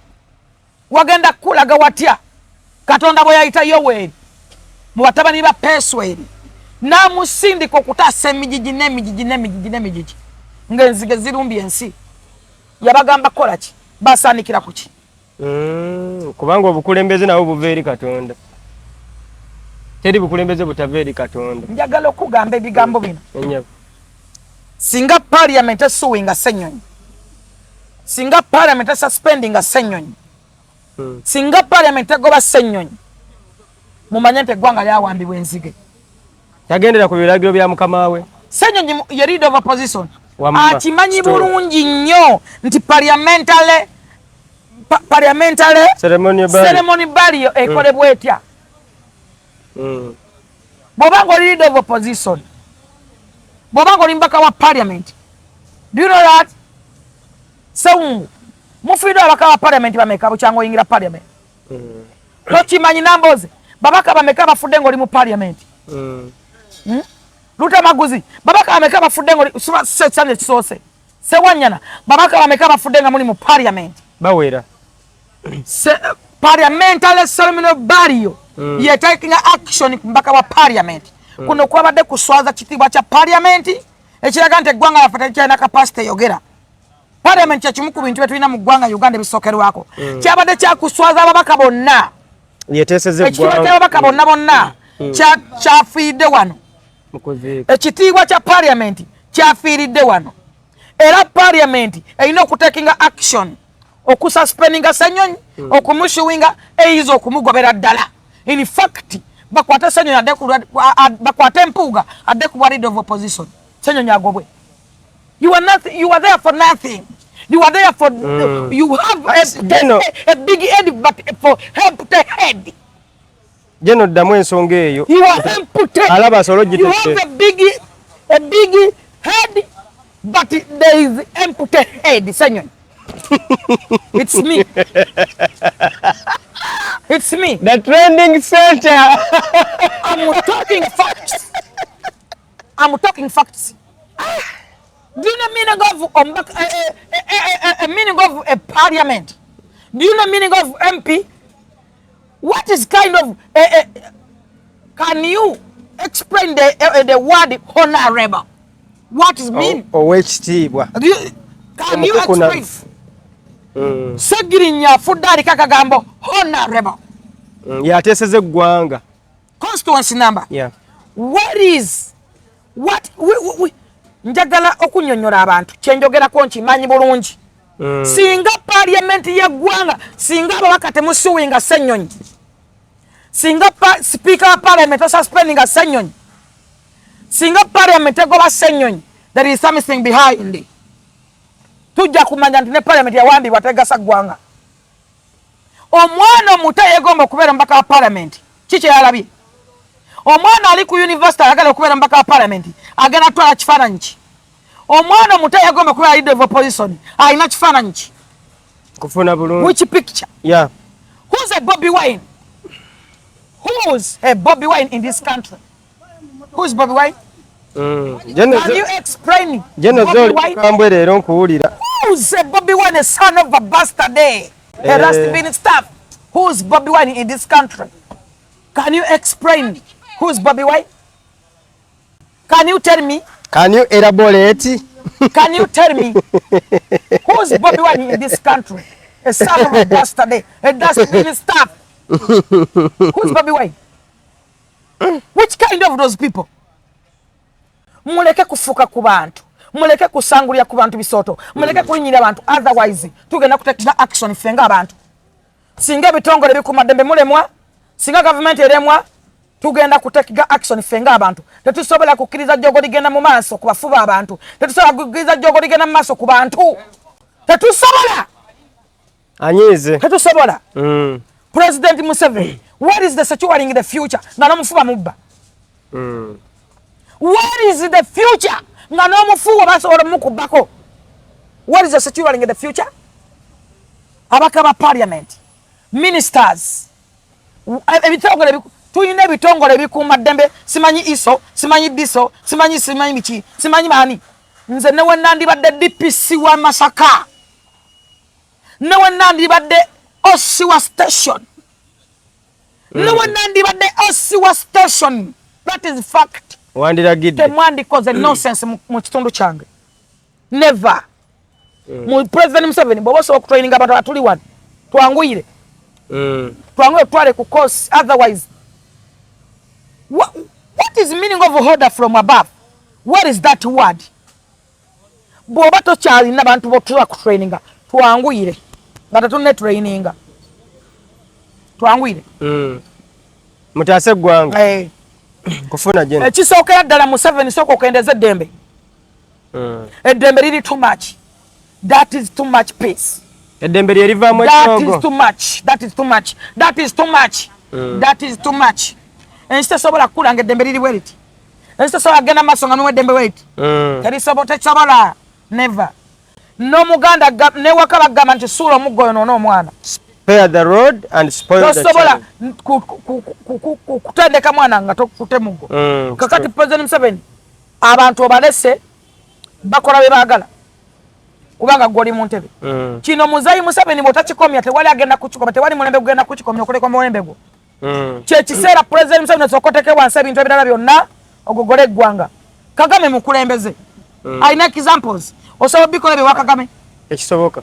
Wagenda kukulaga watya Katonda bwe yayita Yoweeri mu batabani ba Pesweri n'amusindika okutaasa emigigi n'emigigi n'emigigi n'emigigi ng'enzige zirumbye ensi. Yabagamba kukola ki? Basaanikira ku ki? Kubanga obukulembeze nabwo buva eri Katonda. Teri bukulembeze butava eri Katonda. Njagala okugamba ebigambo bino. Singa parliament esuwinga Ssenyonyi, singa parliament esuspendinga Ssenyonyi, singa parliament egoba Ssenyonyi, mumanye nti eggwanga lyawambibwa enzige. Yagendera ku biragiro bya mukama we. Ssenyonyi ye leader of opposition. Akimanyi bulungi nnyo nti parliamentary Parliamentary ceremony burial, ceremony burial ekolebwa etya? Bw'oba nga oli leader of opposition, bw'oba nga oli mubaka wa parliament, do you know that Sewungu mufiiddwa ababaka ba parliament bameka bukyanga oyingira parliament? Tokimanyi? Namboze, babaka bameka bafudde ng'oli mu parliament? Lutamaguzi, babaka bameka bafudde ng'oli sesane ekisoose? Sewanyana, babaka bameka bafudde nga muli mu parliament? Bawera. Parliamentary ceremonial burial ye taking action ku mubaka wa parliament. Kuno kwabadde kuswaza kitiibwa kya parliament, ekiraga nti eggwanga lyaffe terikyalina capacity eyogera. Parliament kyekimu ku bintu byetulina mu ggwanga Uganda ebisookerwako. Kyabadde kyakuswaza ababaka bonna. Yeteeseza Ekitiibwa eggwanga. ky'ababaka bonna bonna kyafiiridde wano. Mu kuziika. Ekitiibwa kya parliament kyafiiridde wano, era parliament erina okutakinga action okususpendinga Senyonyi, okumusuinga, eyiza okumugobera ddala. In fact, bakwate Senyonyi adde bakwate Mpuuga adde ku bwa leader of opposition, Senyonyi agobwe. You are nothing, you are there for nothing. You are there for you have a big head but for empty head. Geno, ddamu ensonga eyo. You are empty. Alaba asobole You have ogitegeera. a big head, but there is empty head. Senyonyi. It's me. It's me. The trending center. I'm talking facts. I'm talking facts. Do you know meaning of a meaning of a parliament? Do you know meaning of MP? What is kind of can you explain the word honorable? What is mean? Owekitiibwa. Can you explain? Segirinya afudde aliko akagambo honorable. Yateeseza eggwanga. Constituency number. What is what we, njagala okunyonyola abantu kyenjogerako nkimanyi bulungi. Singa parliament y'eggwanga, singa ababaka temusuinga Ssennyonyi, singa speaker wa parliament osuspendinga Ssennyonyi, singa parliament egoba Ssennyonyi, there is something behind. Tujja kumanya nti ne parliament yawambibwa, tegasa ggwanga. Omwana omuto yeegomba okubeera omubaka wa parliament, ki kyeyalabye? Omwana ali ku university ayagala okubeera omubaka wa parliament, agenda kutwala kifaananyi ki? Omwana omuto yegomba okubeera leader of opposition, alina kifaananyi ki? Kufuna bulungi. Which picture? Who's a Bobby Wine? Who's a Bobby Wine in this country? Who's Bobby Wine? Can you explain Geno Bobby zoli Wine? kambwe leero nkuwulira. Who's a Bobby Wine, a son of a bastard, a dustbin staff? Who's Bobby Wine in this country? Can you explain who's Bobby Wine? Can you tell me? Can you elaborate? Can you tell me who's Bobby Wine in this country? A son of a bastard, a dustbin staff. Who's Bobby Wine? Which kind of those people? Muleke kufuka ku bantu, muleke kusangulira ku bantu bisooto, muleke kulinyira abantu, otherwise tugenda kutekera action ffe ng'abantu. Singa ebitongole bikuumaddembe mulemwa, singa gavumenti eremwa, tugenda kutekinga action ffe ng'abantu. Tetusobola kukkiriza jjogo ligenda mu maaso ku bafuba abantu. Tetusobola kukkiriza jjogo ligenda mu maaso ku bantu. Tetusobola. Anyiize. Tetusobola. President Museveni, what is the securing the future nga n'omufu bamubba? What is the future nga n'omufu basobola mukubako? What is the securing the future? Abaka ba parliament, ministers, ebitongole, tulina ebitongole ebikuuma ddembe, simanyi ISO, simanyi DISO, simanyi miki, simanyi baani. Nze newe nandibadde DPC wa Masaka, newe nandibadde OC wa station, newe nandibadde OC wa station, that is fact. Wandiragidde. Temwandikoze nonsense mu kitundu kyange, never. Mu President Museveni, bw'oba osobola okutraininga abantu abatuli wano, twanguyire. Twanguyire, tutwale ku course. Otherwise what is meaning of order from above? What is that word? Bw'oba tokyalina bantu botusobola kutraininga, twanguyire nga tetunne traininga, twanguyire. Mutaase eggwanga. Eh. Kufuna geno. Ekisookera ddala, Museveni, sooka okendeza eddembe. Eddembe liri too much, that is too much peace. Eddembe lye livaamu That ekyogo. is too much. That is too much. That is too much. That is too much. Ensi tesobola kukula nga eddembe liri bwe riti. Ensi tesobola kugenda maaso nga muwa eddembe bwe riti. Terisobo tesobola. Never. N'Omuganda newaka bagamba nti suula omuggo oyo noona omwana. Spare the rod and spoil the Tosobola child. kutendeka mwana nga tokute muggo. Kakati President Museveni abantu obalese bakola bye baagala kubanga gw'oli mu ntebe. Kino Muzeeyi Museveni bw'otakikomya tewali agenda kukikomya, tewali mulembe gugenda kukikomya okuleka omulembe gwo. Kye kiseera President Museveni osooka oteeke wansi ebintu ebirala byonna ogogole eggwanga. Kagame mukulembeze. Alina examples. Osobola obikola bye wa Kagame. Ekisoboka.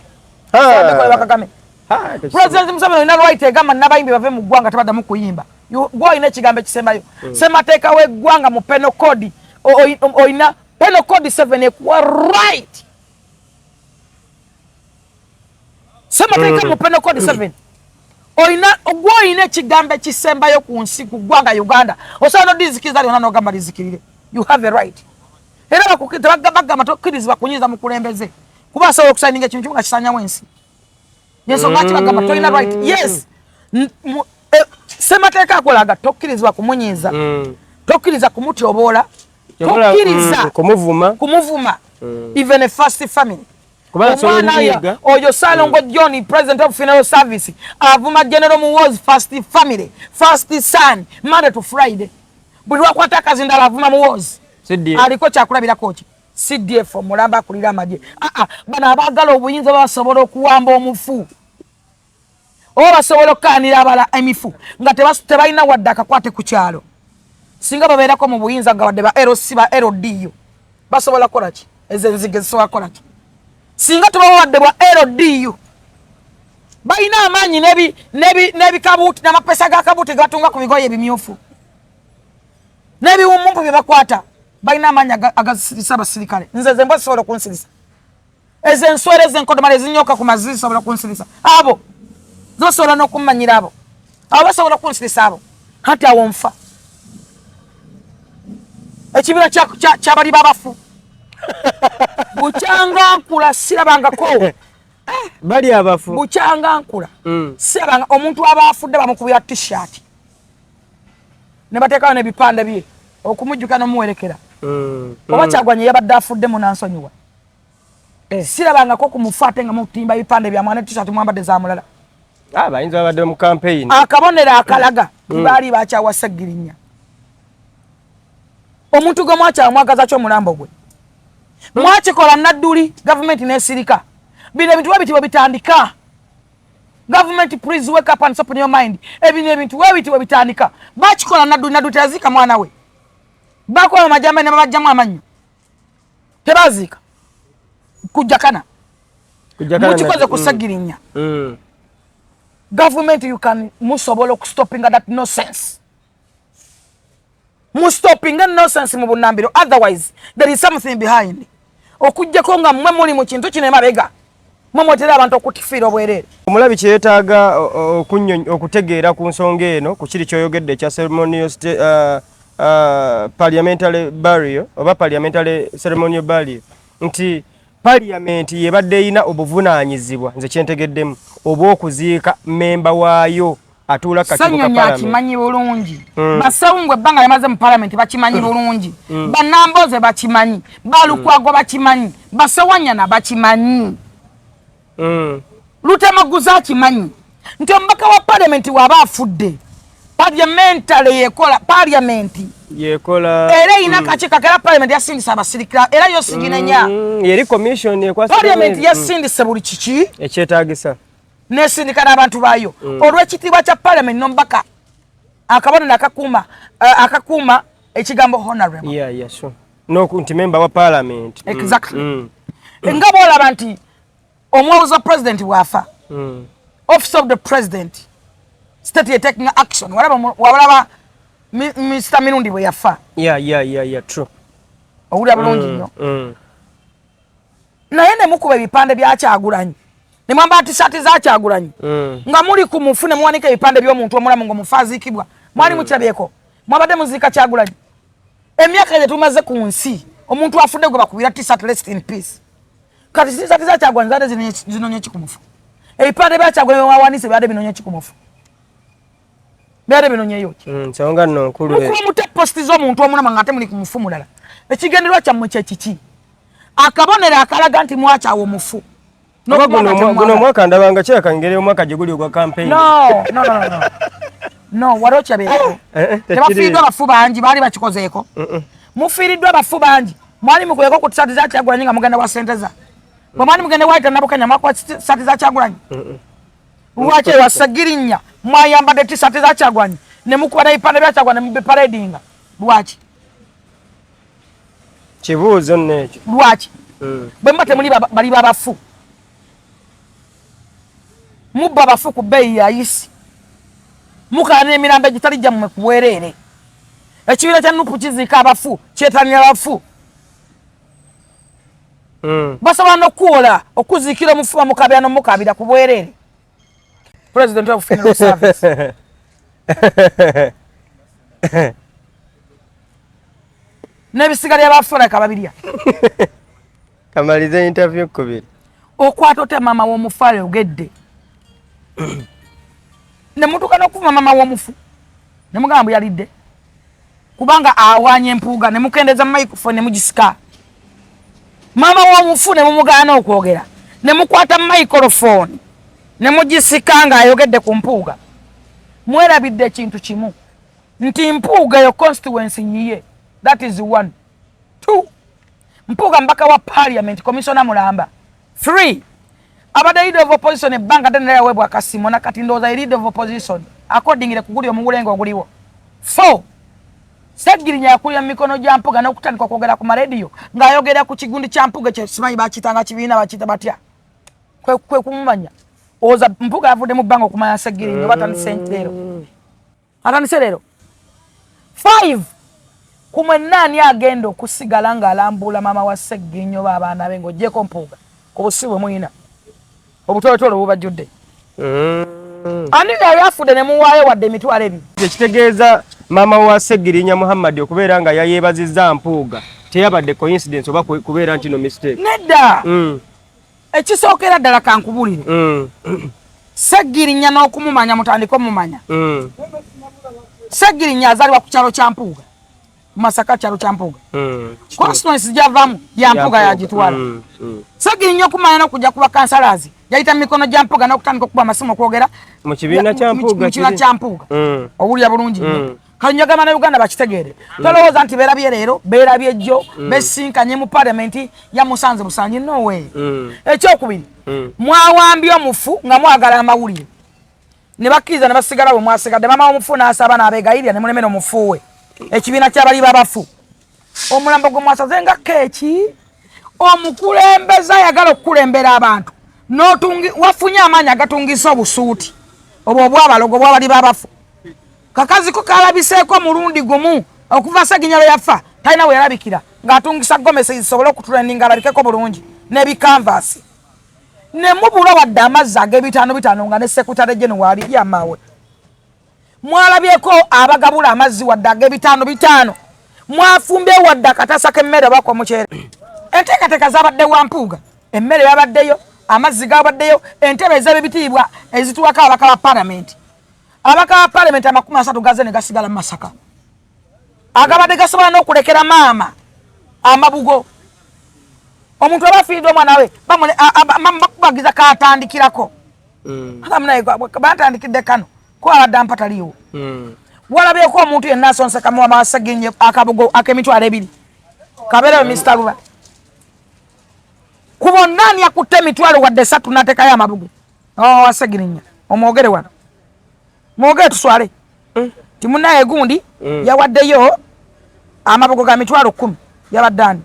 Osobola obikola bye wa Kagame. Ha, tekisoboka. President Museveni olina right egamba n'abayimbi bave mu ggwanga tebaddamu kuyimba. Gwe olina ekigambo ekisembayo. Ssemateeka w'eggwanga mu penal code, olina penal code 7 ekuwa right. Ssemateeka mu penal code 7. Olina, gwe olina ekigambo ekisembayo ku nsi, ku ggwanga Uganda. Osobola n'odizikiriza lyonna n'ogamba lizikirire. You have a right. Era bagamba tokkirizibwa kunyiiza mukulembeze. Kuba asobola okusayininga ekintu kimu nga kisaanyawo ensi. Ensonga ki bagamba tolina right? Yes. Ssemateeka akolaga tokkirizibwa kumunyiiza. Tokkiriza kumutyoboola. Tokkiriza Kumuvuma. kumuvuma. Even a first family. Kubanga asobola Omwana okunyiiga. oyo Ssalongo John, president of funeral service, avuma General Muhoozi first family, first son, Monday to Friday. Buli lwakwata akazindalo avuma Muhoozi. CDF. Aliko kyakulabirako ki? CDF omulamba akulira amagye. Bano abaagala obuyinza basobola okuwamba omufu. Oba basobola okukaanira abala emifu nga tebalina wadde akakwate ku kyalo. Singa babeerako mu buyinza nga wadde ba LC ba LDU basobola kukola ki? Ezo enzige zisobola kukola ki? Singa tubawa wadde bwa LDU balina amaanyi n'ebikabuuti n'amapesa ga kabuuti ge batunga ku bigoye ebimyufu n'ebiwumumpu bye bakwata, balina amaanyi agasirisa abasirikale. Nze ze mbwa zisobola okunsirisa, ezo enswera ezenkodomala ezinyoka ku mazzi zisobola okunsirisa, abo zibasobola n'okummanyira, abo basobola okunsirisa abo. Kati awo nfa ekibira ky'abali b'abafu bukyanga nkula sirabangako. Bali abafu. Bukyanga nkula. Sirabanga omuntu aba afudde bamukubira t-shirt ne bateekawo n'ebipande bye okumujjuka n'omuwerekera. Oba Kyagwanye yabadde afudde munansonyiwa. Sirabangako ku mufu ate nga mutimba ebipande bya mwana t-shirt mwambadde za mulala. Bayinza babadde mu campaign. Akabonero akalaga baali bakyawa Ssegirinya. Omuntu gwe mwakyawa mwagaza ki omulambo gwe? Mwakikola Nadduli, gavumenti n'esirika. Bino ebintu bwe bityo bitandika. Government, please wake up and open your mind. Ebino ebintu bwe bityo bitandika. Bakikola Nadduli, Nadduli teyaziika mwana we. Bakola amajjamba ne babajjamu amannyo. Tebaziika. Kujjakana. Mukikoze ku Ssegirinya. Government, you can musobola okustoppinga that nonsense. Mustoppinga nonsense mu bunnambiro, otherwise there is something behind. Okuggyako nga mmwe muli mu kintu kino emabega. Mmwe mwetera abantu okutifiira obwereere. Omulabi kyeyetaaga okutegeera ku nsonga eno ku kiri ky'oyogedde ekya ceremonial parliamentary burial oba parliamentary ceremonial burial, nti parliament yebadde erina obuvunaanyizibwa, nze kyentegeddemu, obw'okuziika mmemba waayo atuula ku kakiiko ka Ssenyonyi parliament. Akimanyi bulungi. Basewungu ebbanga lyamaze mu parliament bakimanyi bulungi. Bannamboze bakimanyi, Balukwago bakimanyi, Basewanyana bakimanyi. Lutamaguzi akimanyi nti omubaka wa parliament w'aba afudde, parliamentary yekola parliament yekola era erina kakiiko era parliament yasindisa abasirikira era yo siginenya. Yeri commission ekwasa Parliament yasindise buli kiki ekyetaagisa nesindika n'abantu baayo olw'ekitiibwa kya parliament n'omubaka akabonero akakuuma ekigambo honorable. Yeah, sure. No, nti member wa parliament. Exactly. Nga bw'olaba nti omuwabuzi wa president bw'afa, office of the president state ye taking action. Walaba Mr. Mirundi bwe yafa. Yeah, true. Owulira bulungi nnyo. Naye ne mukuba ebipande bya Kyagulanyi ne mwambala tishaati za Kyagulanyi nga muli ku mufu ne muwanika ebipande by'omuntu omulamu ng'omufu aziikibwa. Mwali mukirabyeko? Mwabadde muziika Kyagulanyi. Emyaka gye tumaze ku nsi omuntu afudde gwe bakubira t-shirt rest in peace. Kati t-shirt za Kyagulanyi zaadde zinonye ki ku mufu? Ebipande bya Kyagulanyi wawanise byadde binoonya ki ku mufu? Byadde binonyeyo ki? Nsonga nno nkulu. Mukuba mutya posti z'omuntu omulama nga ate muli ku mufu mulala? Ekigendererwa kyammwe kye kiki? Akabonero akalaga nti mwakyawa omufu. Guno omwaka ndabanga kiraka ngeri omwaka gye guli ogwa campaign. No, no, no, no. No, wali okyabeerako. Tebafiiriddwa bafu bangi, baali bakikozeeko. Mufiiriddwa abafu bangi. Mwali mukubeko ku tisaati za Kyagulanyi nga mugenda wa ssente za. Bwe mwali mugenda waita Nabukenya mwakuba tisaati za Kyagulanyi. Lwaki ewa Ssegirinya mwayambadde tisaati za Kyagulanyi ne mukuba n'ebipande bya Kyagulanyi ne mubiparedinga? Lwaki? Kibuuzo nno ekyo. Lwaki? Bwe muba temuli bali babafu, mubba abafu ku bbeeyi ya yisi, mukala n'emirambo egitali gyammwe ku bwereere. Ekibiina kya Nupu kiziika abafu, kyetanira abafu. Basobola n'okuwola okuziikira omufu bamukabira n'omukabira ku bwereere. President of Funeral Service. N'ebisigalira b'abafu babirya. Kamalize interview kubiri. Okwata otya maama w'omufu ayogedde? Ne mutuuka n'okuvuma maama w'omufu ne mugamba mbu yalidde kubanga awanya empuuga, ne mukendeza microphone ne mugisika. Maama w'omufu ne mumugaana okwogera, ne mukwata microphone ne mugisika ng'ayogedde ku mpuuga. Mwerabidde ekintu kimu nti Mpuuga eyo constituency nyiye. That is one. Two, Mpuuga mbaka wa parliament, commissioner mulamba. Three, abadde leader of opposition ebbanga ddene yaweebwa akasiimo, na kati ndowooza leader of opposition according ku guli omuwulenga oguliwo. Four, Ssegirinya yakulira mu mikono gya Mpuuga n'okutandika okwogera ku marediyo ng'ayogera ku kigundi kya Mpuuga kye simanyi bakiyitanga kibiina, bakiyita batya, kwe kumumanya. Oza Mpuuga yavudde mu bbanga okumanya Ssegirinya oba atandise leero? Atandise leero. Five, ku mwenna ani agenda okusigala ng'alambuula maama wa Ssegirinya oba abaana be ng'oggyeko Mpuuga ku busibu bwe mulina obutooletoole obubajjudde? Ani yali afudde ne muwaayo wadde 20,000? Ekitegeeza maama wa Ssegirinya Muhammad okubeera nga yayeebazizza Mpuuga teyabadde coincidence oba kubeera nti no mistake? Nedda. Ekisookera ddala kankubulire. Ssegirinya n'okumumanya mutandike omumanya. Ssegirinya azaalibwa ku kyalo kya Mpuuga, Masaka, kyalo kya Mpuuga. Constituency gyavamu ya Mpuuga yagitwala. Ssegirinya okumanya n'okujja kuba kansalazi yayita mu mikono gya Mpuuga n'okutandika okuba amasimu okwogera mu kibiina kya Mpuuga. Mu kibiina kya Mpuuga. Owulira bulungi nnyo. Kale njagala Bannayuganda bakitegeere. Tolowooza nti beerabye leero, beerabye jjo, besinkanye mu parliament, yamusanze busanyi. No way. Ekyokubiri, mwawambye omufu nga mwagala amawulire ne bakkiriza ne basigala bwe mwasigadde. Maama w'omufu n'asaba n'abeegayirira ne mulemera omufu we. Ekibiina ky'abali b'abafu, omulambo gwe mwasaze nga keeki. Omukulembeze ayagala okukulembera abantu n'otungi wafunye amaanyi agatungisa obusuuti obwo obwabalogo bwabali b'abafu. Kakazi ko kalabiseeko mulundi gumu okuva Ssegirinya lwe yafa, talina we yalabikira ng'atungisa gomesi zisobole okutrendinga alabikeko bulungi n'ebikanvaasi ne mubula wadde amazzi ag'ebitaano bitaano nga ne secretary general waali yamawe. Mwalabyeko abagabula amazzi wadde ag'ebitaano bitaano? Mwafumbye wadde akatasa k'emmere oba k'omuceere? Enteekateeka zabadde wa Mpuuga, emmere yabaddeyo, amazzi gabaddeyo, entebe ez'ebitiibwa ezituwako ababaka ba palamenti. Ababaka ba palamenti 30 gaze ne gasigala mu Masaka, agabadde gasobola n'okulekera maama amabugo. Omuntu aba afiiriddwa omwana we bakubagiza katandikirako. Batandikidde kano ko abadde ampa taliiwo. Walabyeko omuntu yenna asonsekamu amasegenye akabugo ak'emitwalo 2 kabeerewo? Mr Luba, ku bonna ani akutte emitwalo wadde esatu n'ateekayo amabugo wasegirinya? Omwogere wano, mwogere tuswale. Timunaye gundi yawaddeyo amabugo ga 10,000, yabadde ani?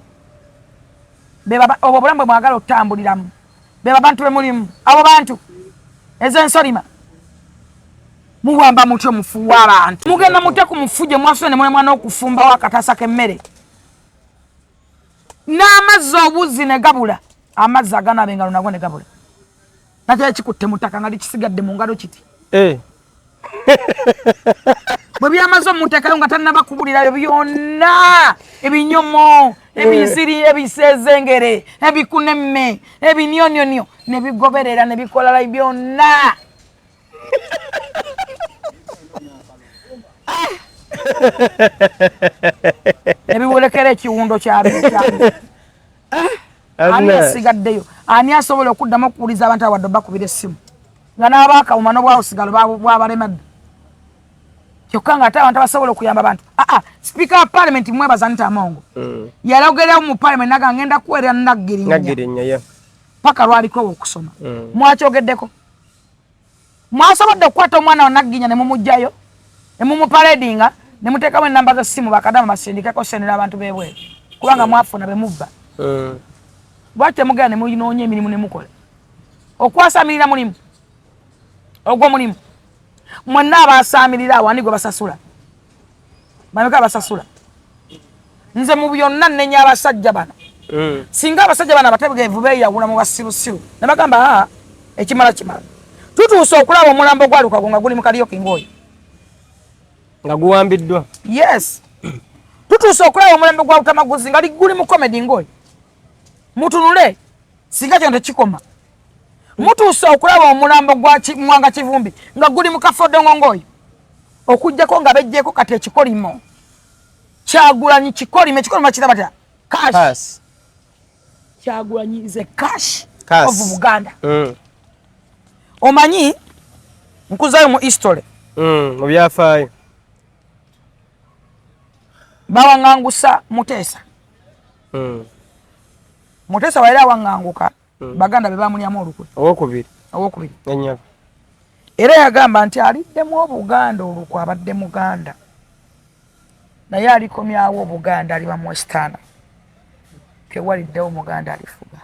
Obwo obulamu bwe mwagala okutambuliramu, beba bantu bemulimu, abo bantu ezensolima muwamba mutyo, mufuwa abantu. Mugenda mute ku mufu gye mwasuse ne mulemwa n'okufumbawo akatasa k'emmere n'amazzi, obuzzi ne gabula, amazzi aganaaba engalo nago ne gabula, nakyo kikutte mu ttaka nga likisigadde mu ngalo kiti. Bwe byamaze omuteekayo nga tannaba kubulirayo byonna ebinyomo. Ebisiri, ebisezengere, ebikunemme, ebinyonyonyo ne bigoberera ne bikola byonna. Ebiwolekera ekiwundo kyabyo. Ani asigaddeyo? Ani asobola okuddamu okuwuliza abantu awadde bakubira essimu nga n'abaakawuma n'obwawusigalo bwabalema dda? Kyokka ng'ate abantu abasobola okuyamba abantu. Aa, sipiika wa paalamenti mwebaza Anita Amongo yalogerawo mu paalamenti naga ngenda kuweerera Nagirinya paka lwaliko okusoma. Mwakyogeddeko? Mwasobodde okukwata omwana wa Nagirinya ne mumugjayo ne mumupaledinga ne muteekamu ennamba z'essimu bakadama basindikeko sente n'abantu b'ebweru kubanga mwafuna be mubba. Lwaki temugenda ne munoonya emirimu ne mukola? Okwasamirira mulimu ogwo mulimu. Mwenna abasaamirira awo ani gwe basasula? Bameka basasula? Nze mu byonna nnenya abasajja bano. Singa abasajja bano abategeevu beeyawula mu basirusiru ne bagamba aa ekimala kimala. Tutuuse okulaba omulambo gwa Lukwago nga guli mu karaoke ng'oyo nga guwambiddwa. Yes, tutuuse okulaba omulambo gwa Lutamaguzi nga guli mu comedy ng'oyo. Mutunule singa kino tekikoma. Mutuuse okulaba omulambo gwa Mwanga Kivumbi nga guli mu kafodongo ng'oyo. Okuggyako nga bejjeeko kati ekikolimo Kyagulanyi kikolimo, ekikolimo bakiyita batya? Cash. Kyagulanyi is a cash of Buganda. Omanyi nkuzayo mu history. Mu byafaayo. Bawaŋŋangusa Muteesa. Muteesa wali awaŋŋanguka Baganda be bamulyamu olukwe. Owokubiri. Owokubiri. Era yagamba nti aliddemu Obuganda olukwe abadde Muganda. Naye alikomyawo Obuganda aliba mu Western. Tewaliddewo Muganda alifuga.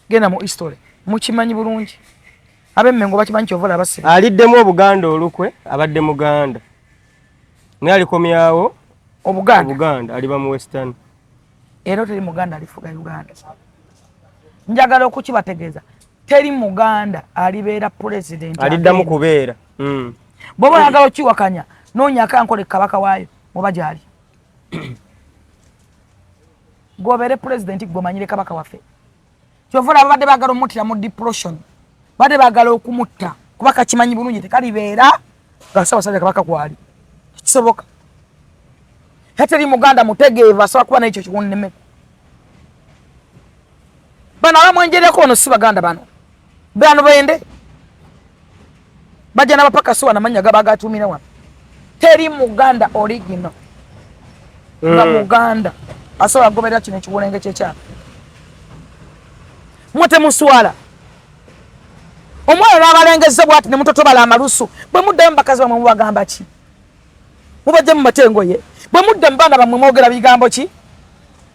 Genda mu history. Mukimanyi bulungi. Ab'Emmengo bakimanyi kyova olaba basiba. Aliddemu Obuganda olukwe abadde Muganda. Naye alikomyawo Obuganda. Obuganda aliba mu Western. Era teri Muganda alifuga Uganda. Njagala okukibategeeza. Teri Muganda alibeera pulezidenti. Aliddamu kubeera. Bw'oba oyagala okiwakanya noonya Ankole kabaka waayo oba gy'ali. Gw'obeere pulezidenti gwe omanyire kabaka waffe. Kyova olaba babadde baagala omuttira mu depression. Babadde baagala okumutta kuba kakimanyi bulungi tekalibeera nga Ssaabasajja Kabaka kwali. Tekisoboka. Era teri Muganda mutegeevu asobola kuba n'ekyo kiwunneme. Bano abamwenjereko bano si Baganda bano. Bano bende. Bajja n'abapaka si wano amannya gaba gatuumira wano. Teri Muganda original nga Muganda asobola kugoberera kino ekiwulenge ky'ekyalo. Mwe temuswala. Omwana n'abalengezza bw'ati ne mutotobala amalusu. Bwe muddayo mu bakazi bammwe mubagamba ki? Mubajje mu mate engoye. Bwe mudda mu baana bammwe mwogera bigambo ki?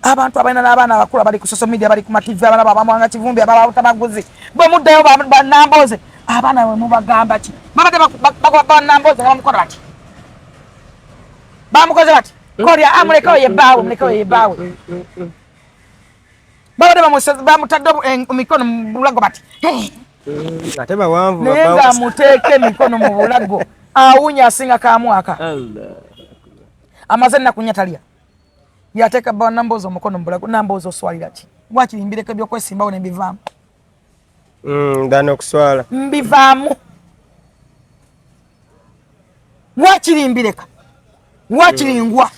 Abantu abalina n'abaana abakulu abali ku social media, bali ku ma TV, abalaba abamwanga Kivumbi, ababa Lutamaguzi. Bwe muddayo bannambooze, abaana bwe mubagamba ki? Babadde bagoba bannambooze nga bamukola bati. Bamukoze bati. Kolya amulekewo ye bbaawe, mulekewo ye bbaawe. Babadde bamutadde emikono mu bulago bati. Ate bawanvu naye ng'amuteeka emikono mu bulago awunya asinga kamwaka. Amaze ennaku nnya talya. Yateeka bba Nambooze omukono mu bulago. Nambooze oswalira ki? Lwaki mbireka ebyokwesimbawo ne mbivaamu? Ndana okuswala. Mbivaamu. Lwakiri mbireka? Lwakiri ngwa?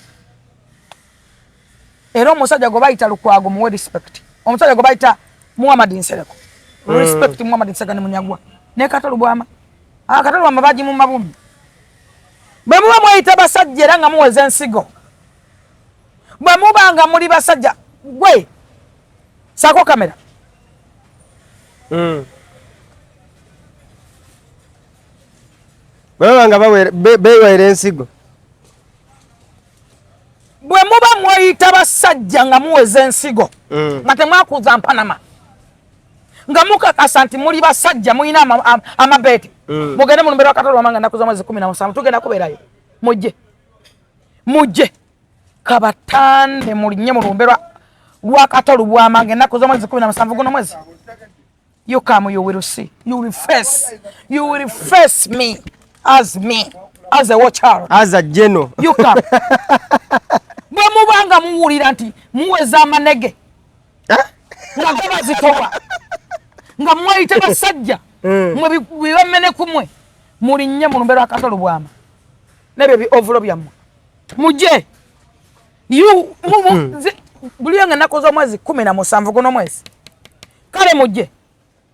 Era omusajja gwe bayita Lukwago muwe respect. Omusajja gwe bayita Muhammad Nsereko. Respect Muhammad Nsereko ne Munyagwa. Ne Kato Lubwama. Kato Lubwama bagimumma bummi. Bwe muba mweyita basajja era nga muweza ensigo. Bwe muba nga muli basajja gwe saako kamera. Bwe baba nga beewera ensigo. Bwe muba mweyita basajja nga muweza ensigo nga temwakuza mpanama nga mukakasa nti muli basajja mulina amabeete mugende mu lumbe lwa Kato Lubwama nga nnaku z'omwezi 17 tugenda kubeerayo. Mujje mujje kabatande mulinye mu lumbe lwa Kato Lubwama nga ennaku z'omwezi 17 guno mwezi. You come, you will see. You will face. You will face me as a war child. As a general. You come. Bwe mubanga muwulira nti muweza amanege nga gabazitowa nga mweyita basajja mwe bibamene kumwe mulinnye mu lumbe lwa Kato Lubwama nebyo bi ovulo byammwe mujje buli nga ennaku z'omwezi 17 guno mwezi kale mujje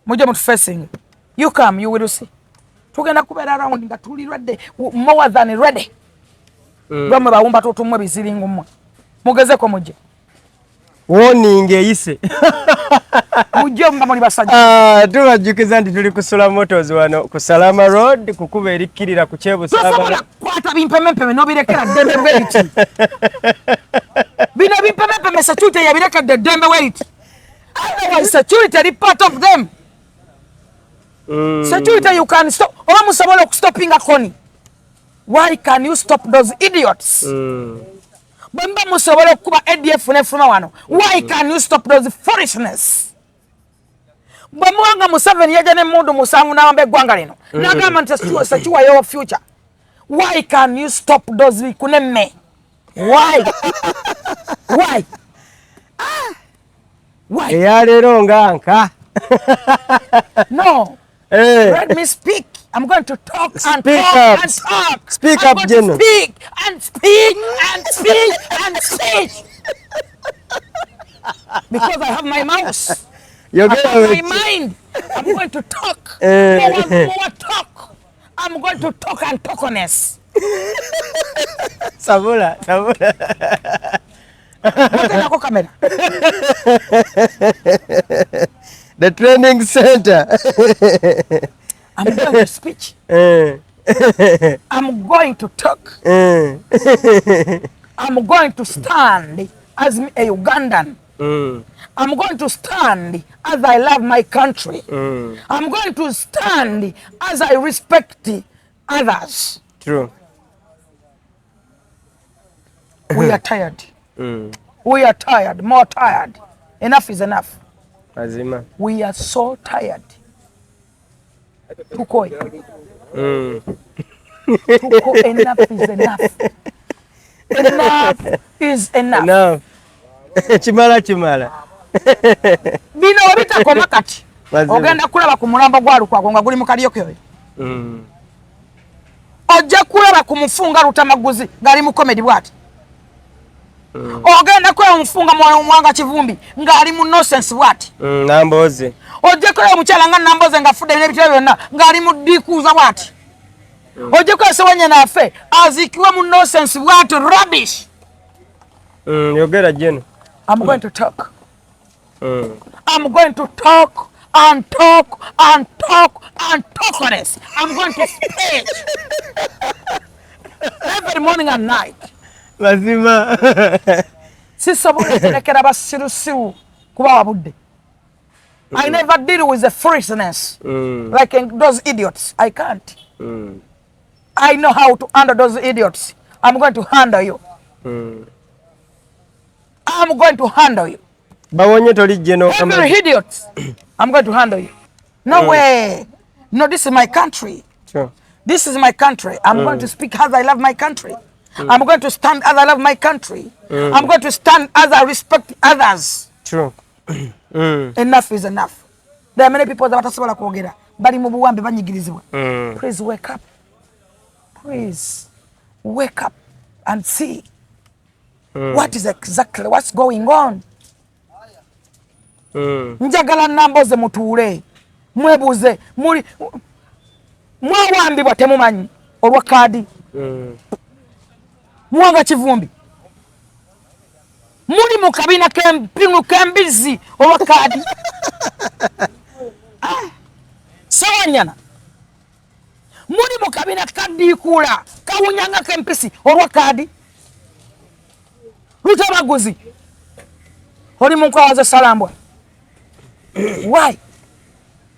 mujje mutufacinge. You come, you will see. Tugenda kubeera around nga tuli ready, more than ready. Lwamwe bawumba tutumwe biziringu mmwe mugezeko mujje. Warning eyise. Mujje mba muli basajja. Tubajjukiza nti tuli ku Sula Motors wano ku Salama Road kukuba erikkirira ku Kyebusaba. Tosobola kukwata bimpemempeme n'obirekera ddembe bweriti. Bino bimpemempeme security yabirekedde ddembe bweriti. Otherwise security eri part of them. Security you can stop. Oba musobola okustopinga Kony. Why can you stop those idiots? Bwe muba musobola okukuba ADF n'efuluma wano, why can you stop those foolishness? Bwe muba nga Museveni yajja n'emmundu 7 n'awamba eggwanga lino n'agamba nti secure your future, why can you stop those bikunemme? Why? Why? Why? Eyaleero nga nka. No. Let me speak. I'm going to talk and Speak talk up. and talk. Speak I'm up, going General. to speak and speak and speak and speak. Because I have my mouse. You're I have going my mind. I'm going to talk. More, more talk. I'm going to talk and talk on us. Sabula, sabula. Nako camera. The training center. I'm going to speak. I'm going to talk. I'm going to stand as a Ugandan. I'm going to stand as I love my country. I'm going to stand as I respect others. True. We are tired. We are tired, more tired. Enough is enough. Azima. We are so tired. Tukoi. Tuko, enough is enough. Enough is enough. Enough. Kimala kimala. Bino webitakoma kati. Mazima. Ogenda kulaba ku mulambo gwa Lukwago nga guli mu karaoke. Ojja kulaba ku mufunga Lutamaguzi ng'ali mu comedy bw'ati. Ogenda kulaba omufunga Muwanga Kivumbi ng'ali mu nonsense bw'ati. Namboze. Ojja kulaba omukyala nga Namboze ng'afudde n'ebitebe byonna ng'ali mu dikuuza bw'ati. Ojja kulaba Ssewanyana afe aziikibwe mu nonsense bw'ati, rubbish. Yogera Jeno. I'm going to talk. I'm going to talk and talk and talk and talk on this. I'm going to speak every morning and night. Mazima. Sisobola kulekera basirusiru kubawa budde. I never deal with the foolishness like those idiots. I can't. I know how to handle those idiots. I'm going to handle you. I'm going to handle you. Bawonye toli Jeno. Every idiot. I'm going to handle you. No way. No, this is my country. Sure. This is my country. I'm going to speak as I love my country. I'm going to stand as I love my country. I'm going to stand as I respect others. True. Enough is enough. There are many people that batasobola kwogera. Bali mu buwambe banyigirizibwa. Please wake up. Please wake up and see what is exactly what's going on. Njagala Namboze mutuule mwebuuze muli mwawambibwa temumanyi olwa kaadi. Muwanga Kivumbi muli mu kabina k'empinu k'embizzi olwa kaadi. Ssewanyana muli mu kabina kadiikuula kawunyanga k'empisi olwa kaadi. Lutabaguzi oli mu nkwawa z'essalambwa. Why?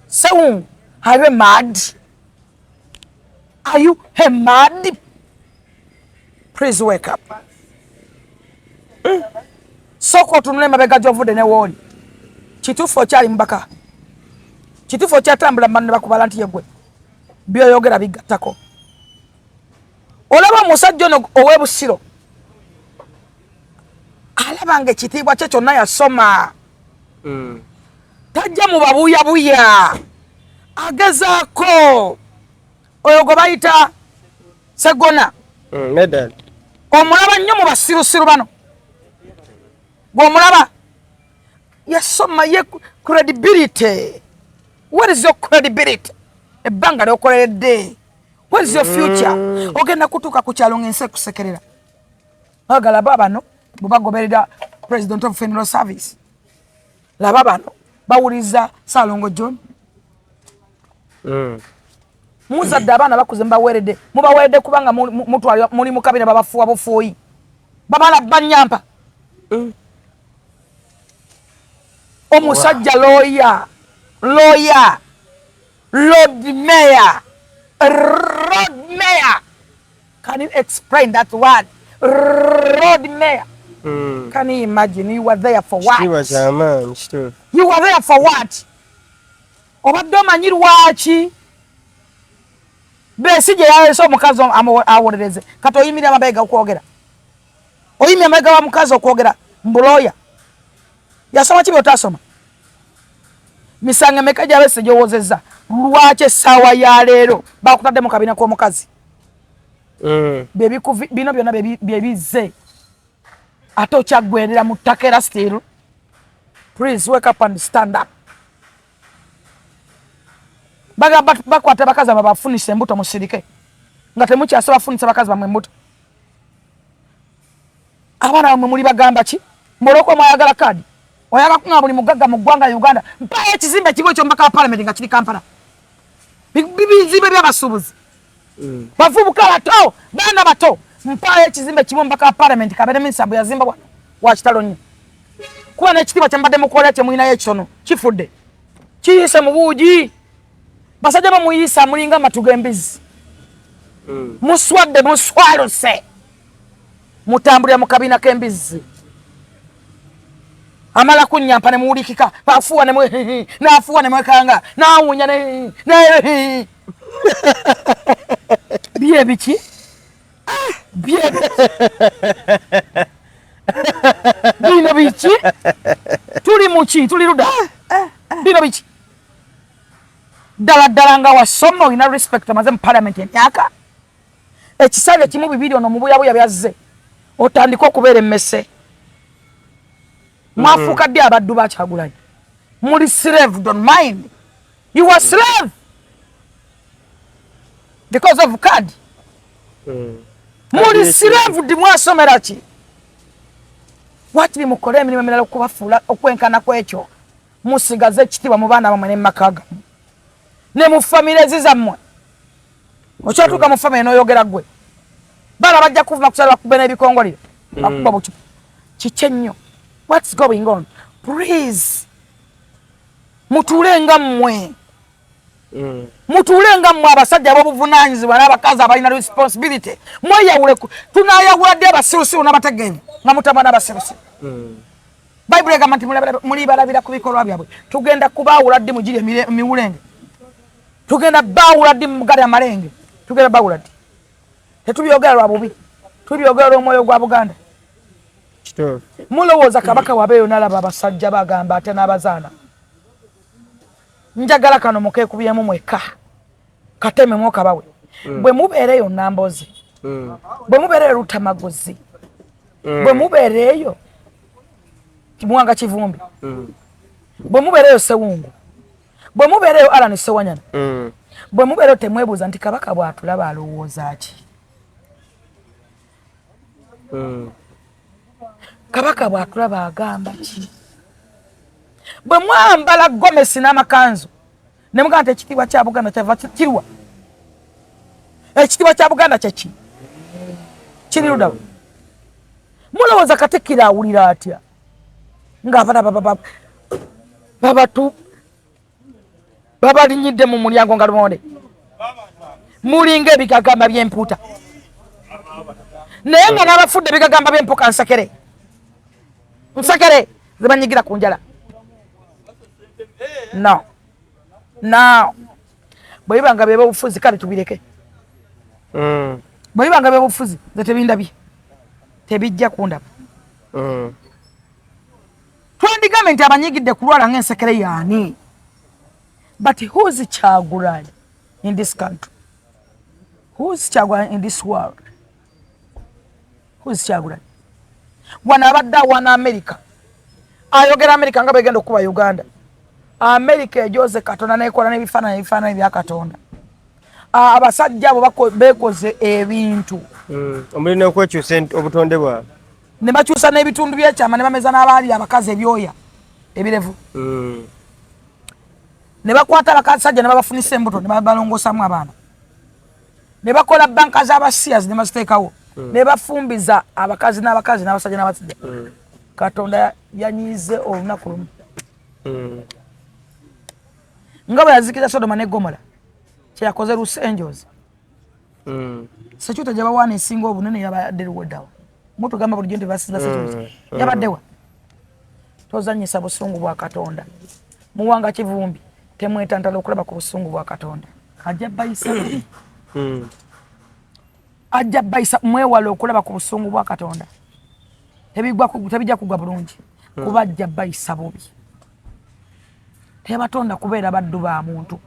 Sewungu, are you mad? Are you a mad? Please wake up. Sooka otunule emabega gy'ovudde ne wooli. Kituufu okyali mubaka. Kituufu okyatambula mu bantu ne bakubala nti ye ggwe. By'oyogera bigattako. Olaba omusajja ono ow'e Busiro. Bw'aba nga ekitiibwa kye kyonna yasoma, tajja mu babuyabuya, agezaako oyo gwe bayita Segona. Omulaba nnyo mu basirusiru bano, gw'omulaba yasoma ye credibility. What is your credibility? Ebbanga lyokoleredde, what is your future? Ogenda kutuuka ku kyalo ng'ensi ekusekerera. Agala ba bano bwe bagoberera president of funeral service, laba bano bawuliza Saalongo John. Muzadde abaana bakuze, mubaweredde, mubaweredde kubanga mutwala muli mu kabina, babafuwa bufuuyi, babala banyampa. Omusajja lawyer, lawyer, lord mayor, lord mayor, can you explain that word, lord mayor? Can you imagine? You were there for what? Kitiibwa kyamaanyi, kituufu. You were there for what? Obadde omanyi lwaki Besigye yalese omukazi awolereze? Kati oyimirira amabega okwogera, oyimira amabega wa mukazi okwogera mbuloya. Yasoma kibi otasoma? Misango emeka gya Besigye gyowozezza? Lwaki essaawa ya leero bakutadde mu kabina k'omukazi? Bino byonna byebizze, ate okyaggwerera mu ttaka era still. Please wake up and stand up. Bagamba bakwata abakazi abo bafunisa embuto, musirike nga temukyase bafunisa bakazi bamwe embuto. Abaana bamwe muli bagamba ki? Muloko mwayagala kadi, oyagala kuŋŋa buli mugagga mu ggwanga Uganda, mpayo ekizimbe kimu ekyomubaka wa palamenti nga kiri Kampala. Bizimbe by'abasuubuzi, bavubuka bato, baana bato. Mpayo ekizimbe kimu omubaka wa palamenti kabere minisita bwe yazimba wano. Wakitalo nnyo kuba n'ekitiibwa kyembadde mukola kyemulinayo ekitono kifudde, kiyise mu buugi. Basajja bamuyisa mulinga amatu g'embizi. Muswadde, muswaluse, mutambulira mu kabiina k'embizzi. Amala kunyampa ne muwulikika, afuwa ne nafuwa ne mwekanga nawunya ne bye biki bye bino biki? Tuli muki? Tuli luda? Bino biki ddala ddala? Nga wasoma, olina respect, omaze mu parliament emyaka ekisale kimu bibiri, ono mubuyabuya byazze otandike okubeera emmese. Mwafuuka ddi abaddu ba Kyagulanyi? Muli slave. Don't mind, you are slave because of card. Muli slave ddi? Mwasomera ki? Wakiri mukole emirimu emirala okubafuula okwenkana kwekyo, musigaze ekitiibwa mu baana bamwe ne mumaka gammwe ne mu families zammwe. Okyatuuka mu family n'oyogera gwe baana bajja kuvuma kusala, bakube n'ebikongoliro, bakuba buki kiki ennyo. What's going on? Please, mutuule nga mmwe. Mutuule nga mmwe abasajja ab'obuvunaanyizibwa n'abakazi abalina responsibility. Mweyawule. Tunayawula ddi abasirusiru n'abategeevu nga mutamba n'abasirusiru? Bayibuli egamba nti mulibalabira ku bikolwa byabwe. Tugenda kubaawula ddi mugiri emiwulenge? Tugenda baawula ddi mugali amalenge? Tugenda baawula ddi? Tetubyogera lwa bubi, tubyogera lw'omwoyo gwa Buganda. Mulowooza kabaka wabeeyo nalaba abasajja bagamba ate n'abazaana? Njagala kano mukeekubyemu mwekka, katememu okabawe. Bwe mubeereyo Nambozi, bwe mubeereyo Lutamaguzi, bwe mubeereyo Muwanga Kivumbi, bwe mubeereyo Sewungu, bwe mubeereyo Alan Sewanyana, bwe mubeereyo, temwebuuza nti kabaka bw'atulaba alowooza ki? Kabaka bw'atulaba agamba ki? Bwe mwambala gomesi n'amakanzu ne mugamba nti ekitiibwa kya Buganda kyava kirwa, ekitiibwa kya Buganda kyeki kiri ludawo? Mulowooza Katikkiro awulira atya ng'abalaba babatu babalinyidde mu mulyango nga lumonde, mulinga ebigagamba by'empuuta, naye nga n'abafudde ebigagamba by'empuka nsekere nsekere zebanyigira ku njala? No, no, bwe biba nga byebyobufuzi, kale tubireke. Bwe biba nga byobufuzi, nze tebindabye, tebijja kundaba. Yandigambe nti abanyigidde kulwala ng'ensekere yaani. But who's Kyagulanyi in this country? Who's Kyagulanyi in this world? Who's Kyagulanyi? Wano abadde awaana America, ayogera America nga bwegenda okukuba Uganda. America ejoze Katonda nekola n'ebifaananyi, ebifaananyi bya Katonda. Abasajja abo bekoze ebintu omuli n'okwekyusa obutonde bwabwe, ne bakyusa n'ebitundu by'ekyama, ne bameza n'abaali abakazi ebyoya ebirevu, ne bakwata abasajja ne babafunisa embuto, ne babalongoosamu abaana, ne bakola banka z'abasiyazi ne baziteekawo, ne bafumbiza abakazi n'abakazi n'abasajja n'abasajja. Katonda yanyiize olunaku lumu nga bwe yazikiza Sodoma ne Gomola, kyeyakoze Los Angeles. Security gye bawaana esinga obunene yabadde luweddawa? Mutugamba bulijjo nti basiza security, yabaddewa? Tozanyisa busungu bwa Katonda. Muwanga Kivumbi, temwetantala okulaba ku busungu bwa Katonda. Ajja bayisa, ajja bayisa. Mwewale okulaba ku busungu bwa Katonda. Tebijja kugwa bulungi, kuba ajja bayisa bubi. Tebatonda kubeera baddu ba muntu,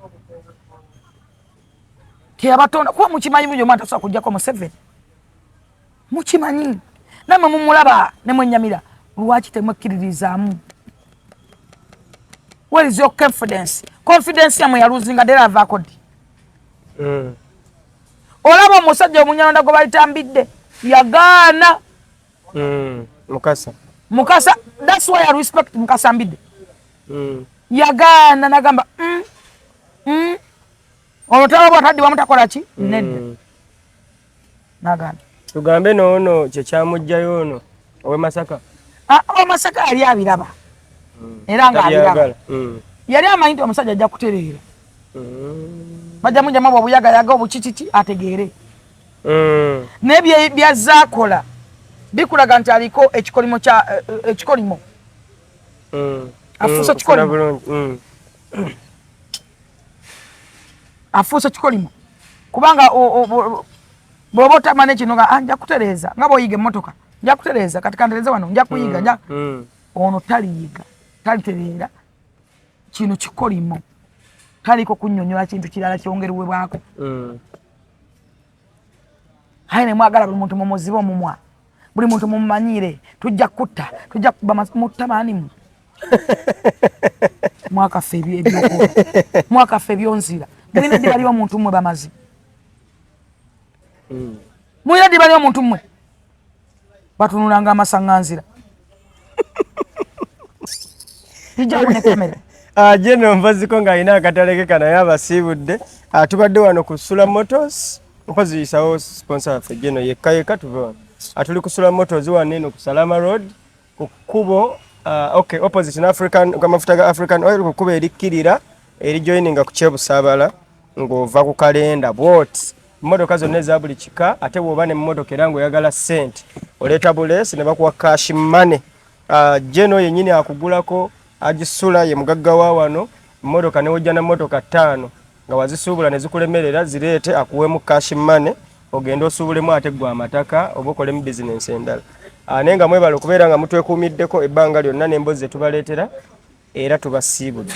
teyabatonda kuba mukimanyi bulungi omwana tasobola kujjako Museveni. Mukimanyi nammwe, mumulaba ne mwenyamira. Lwaki temwekkiririzaamu? Where is your confidence? Confidence yamwe yaluzinga ddala, avaako ddi? Olaba omusajja omunyarwanda gwe bayitambidde yagaana. Mukasa. Mukasa, that's why I respect Mukasa Mbidde. Yagaana nagamba, Olwo taba bwataddi wamutakola ki? Nedda, nagaana. Tugambe noono kyekyamugjayo ono owe Masaka? Ah, owe Masaka yali abiraba era nga abiraba. Yali amanyi nti omusajja ajja kutereera, bajja mujjamu obwo obuyagayaga obukikiki ategeere. Naye byazaakola bikulaga nti aliko ekikolimo kya ekikolimo. Afuuse kikolimo. Afuuse kikolimo kubanga bw'oba otamanya kino nga, ah, nja kutereeza nga bw'oyiga emmotoka, nja kutereeza, kati kantereeze wano, nja kuyiga, nja ono taliyiga, talitereera. Kino kikolimo, taliko kunnyonnyola kintu kirala kyongerwebwako. Aye nemwagala buli muntu mumuzibe omumwa, buli muntu mumumanyire, tujja kutta, tujja kuba mutta baanimu. Mwakaffe ebyokola, mwakaffe ebyonzira. Mulina eddiba ly'omuntu mmwe bamazi? Mulina eddiba ly'omuntu mmwe? Batunulanga amasaŋŋanzira. Lijjaku ne kamera. Geno nvaziko ng'alina akatale ke kano, naye abasiibudde. Tubadde wano ku Sula Motors. Mpozi yisawo sponsor waffe Geno yekka yekka, tuve wano. Tuli ku Sula Motors wano eno ku Salama Road, ku kkubo, okay, opposite na African, amafuta ga African Oil, ku kkubo erikkirira erijoininga ku Kyebusaabala ng'ova ku kalenda bwot. Mmotoka zonna eza buli kika, ate bw'oba n'emmotoka era ng'oyagala ssente, oleeta buleesi ne bakuwa cash money. Geno yennyini akugulako agisula, ye mugagga wa wano. Mmotoka newojja na mmotoka ttaano nga wazisuubula ne zikulemerera, zireete akuweemu cash money, ogende osuubulemu ate gwe amataka oba okolemu bizinensi endala. Naye nga mwebale okubeera nga mutwekuumiddeko ebbanga lyonna n'emboozi zetubaleetera, era tubasiibudde.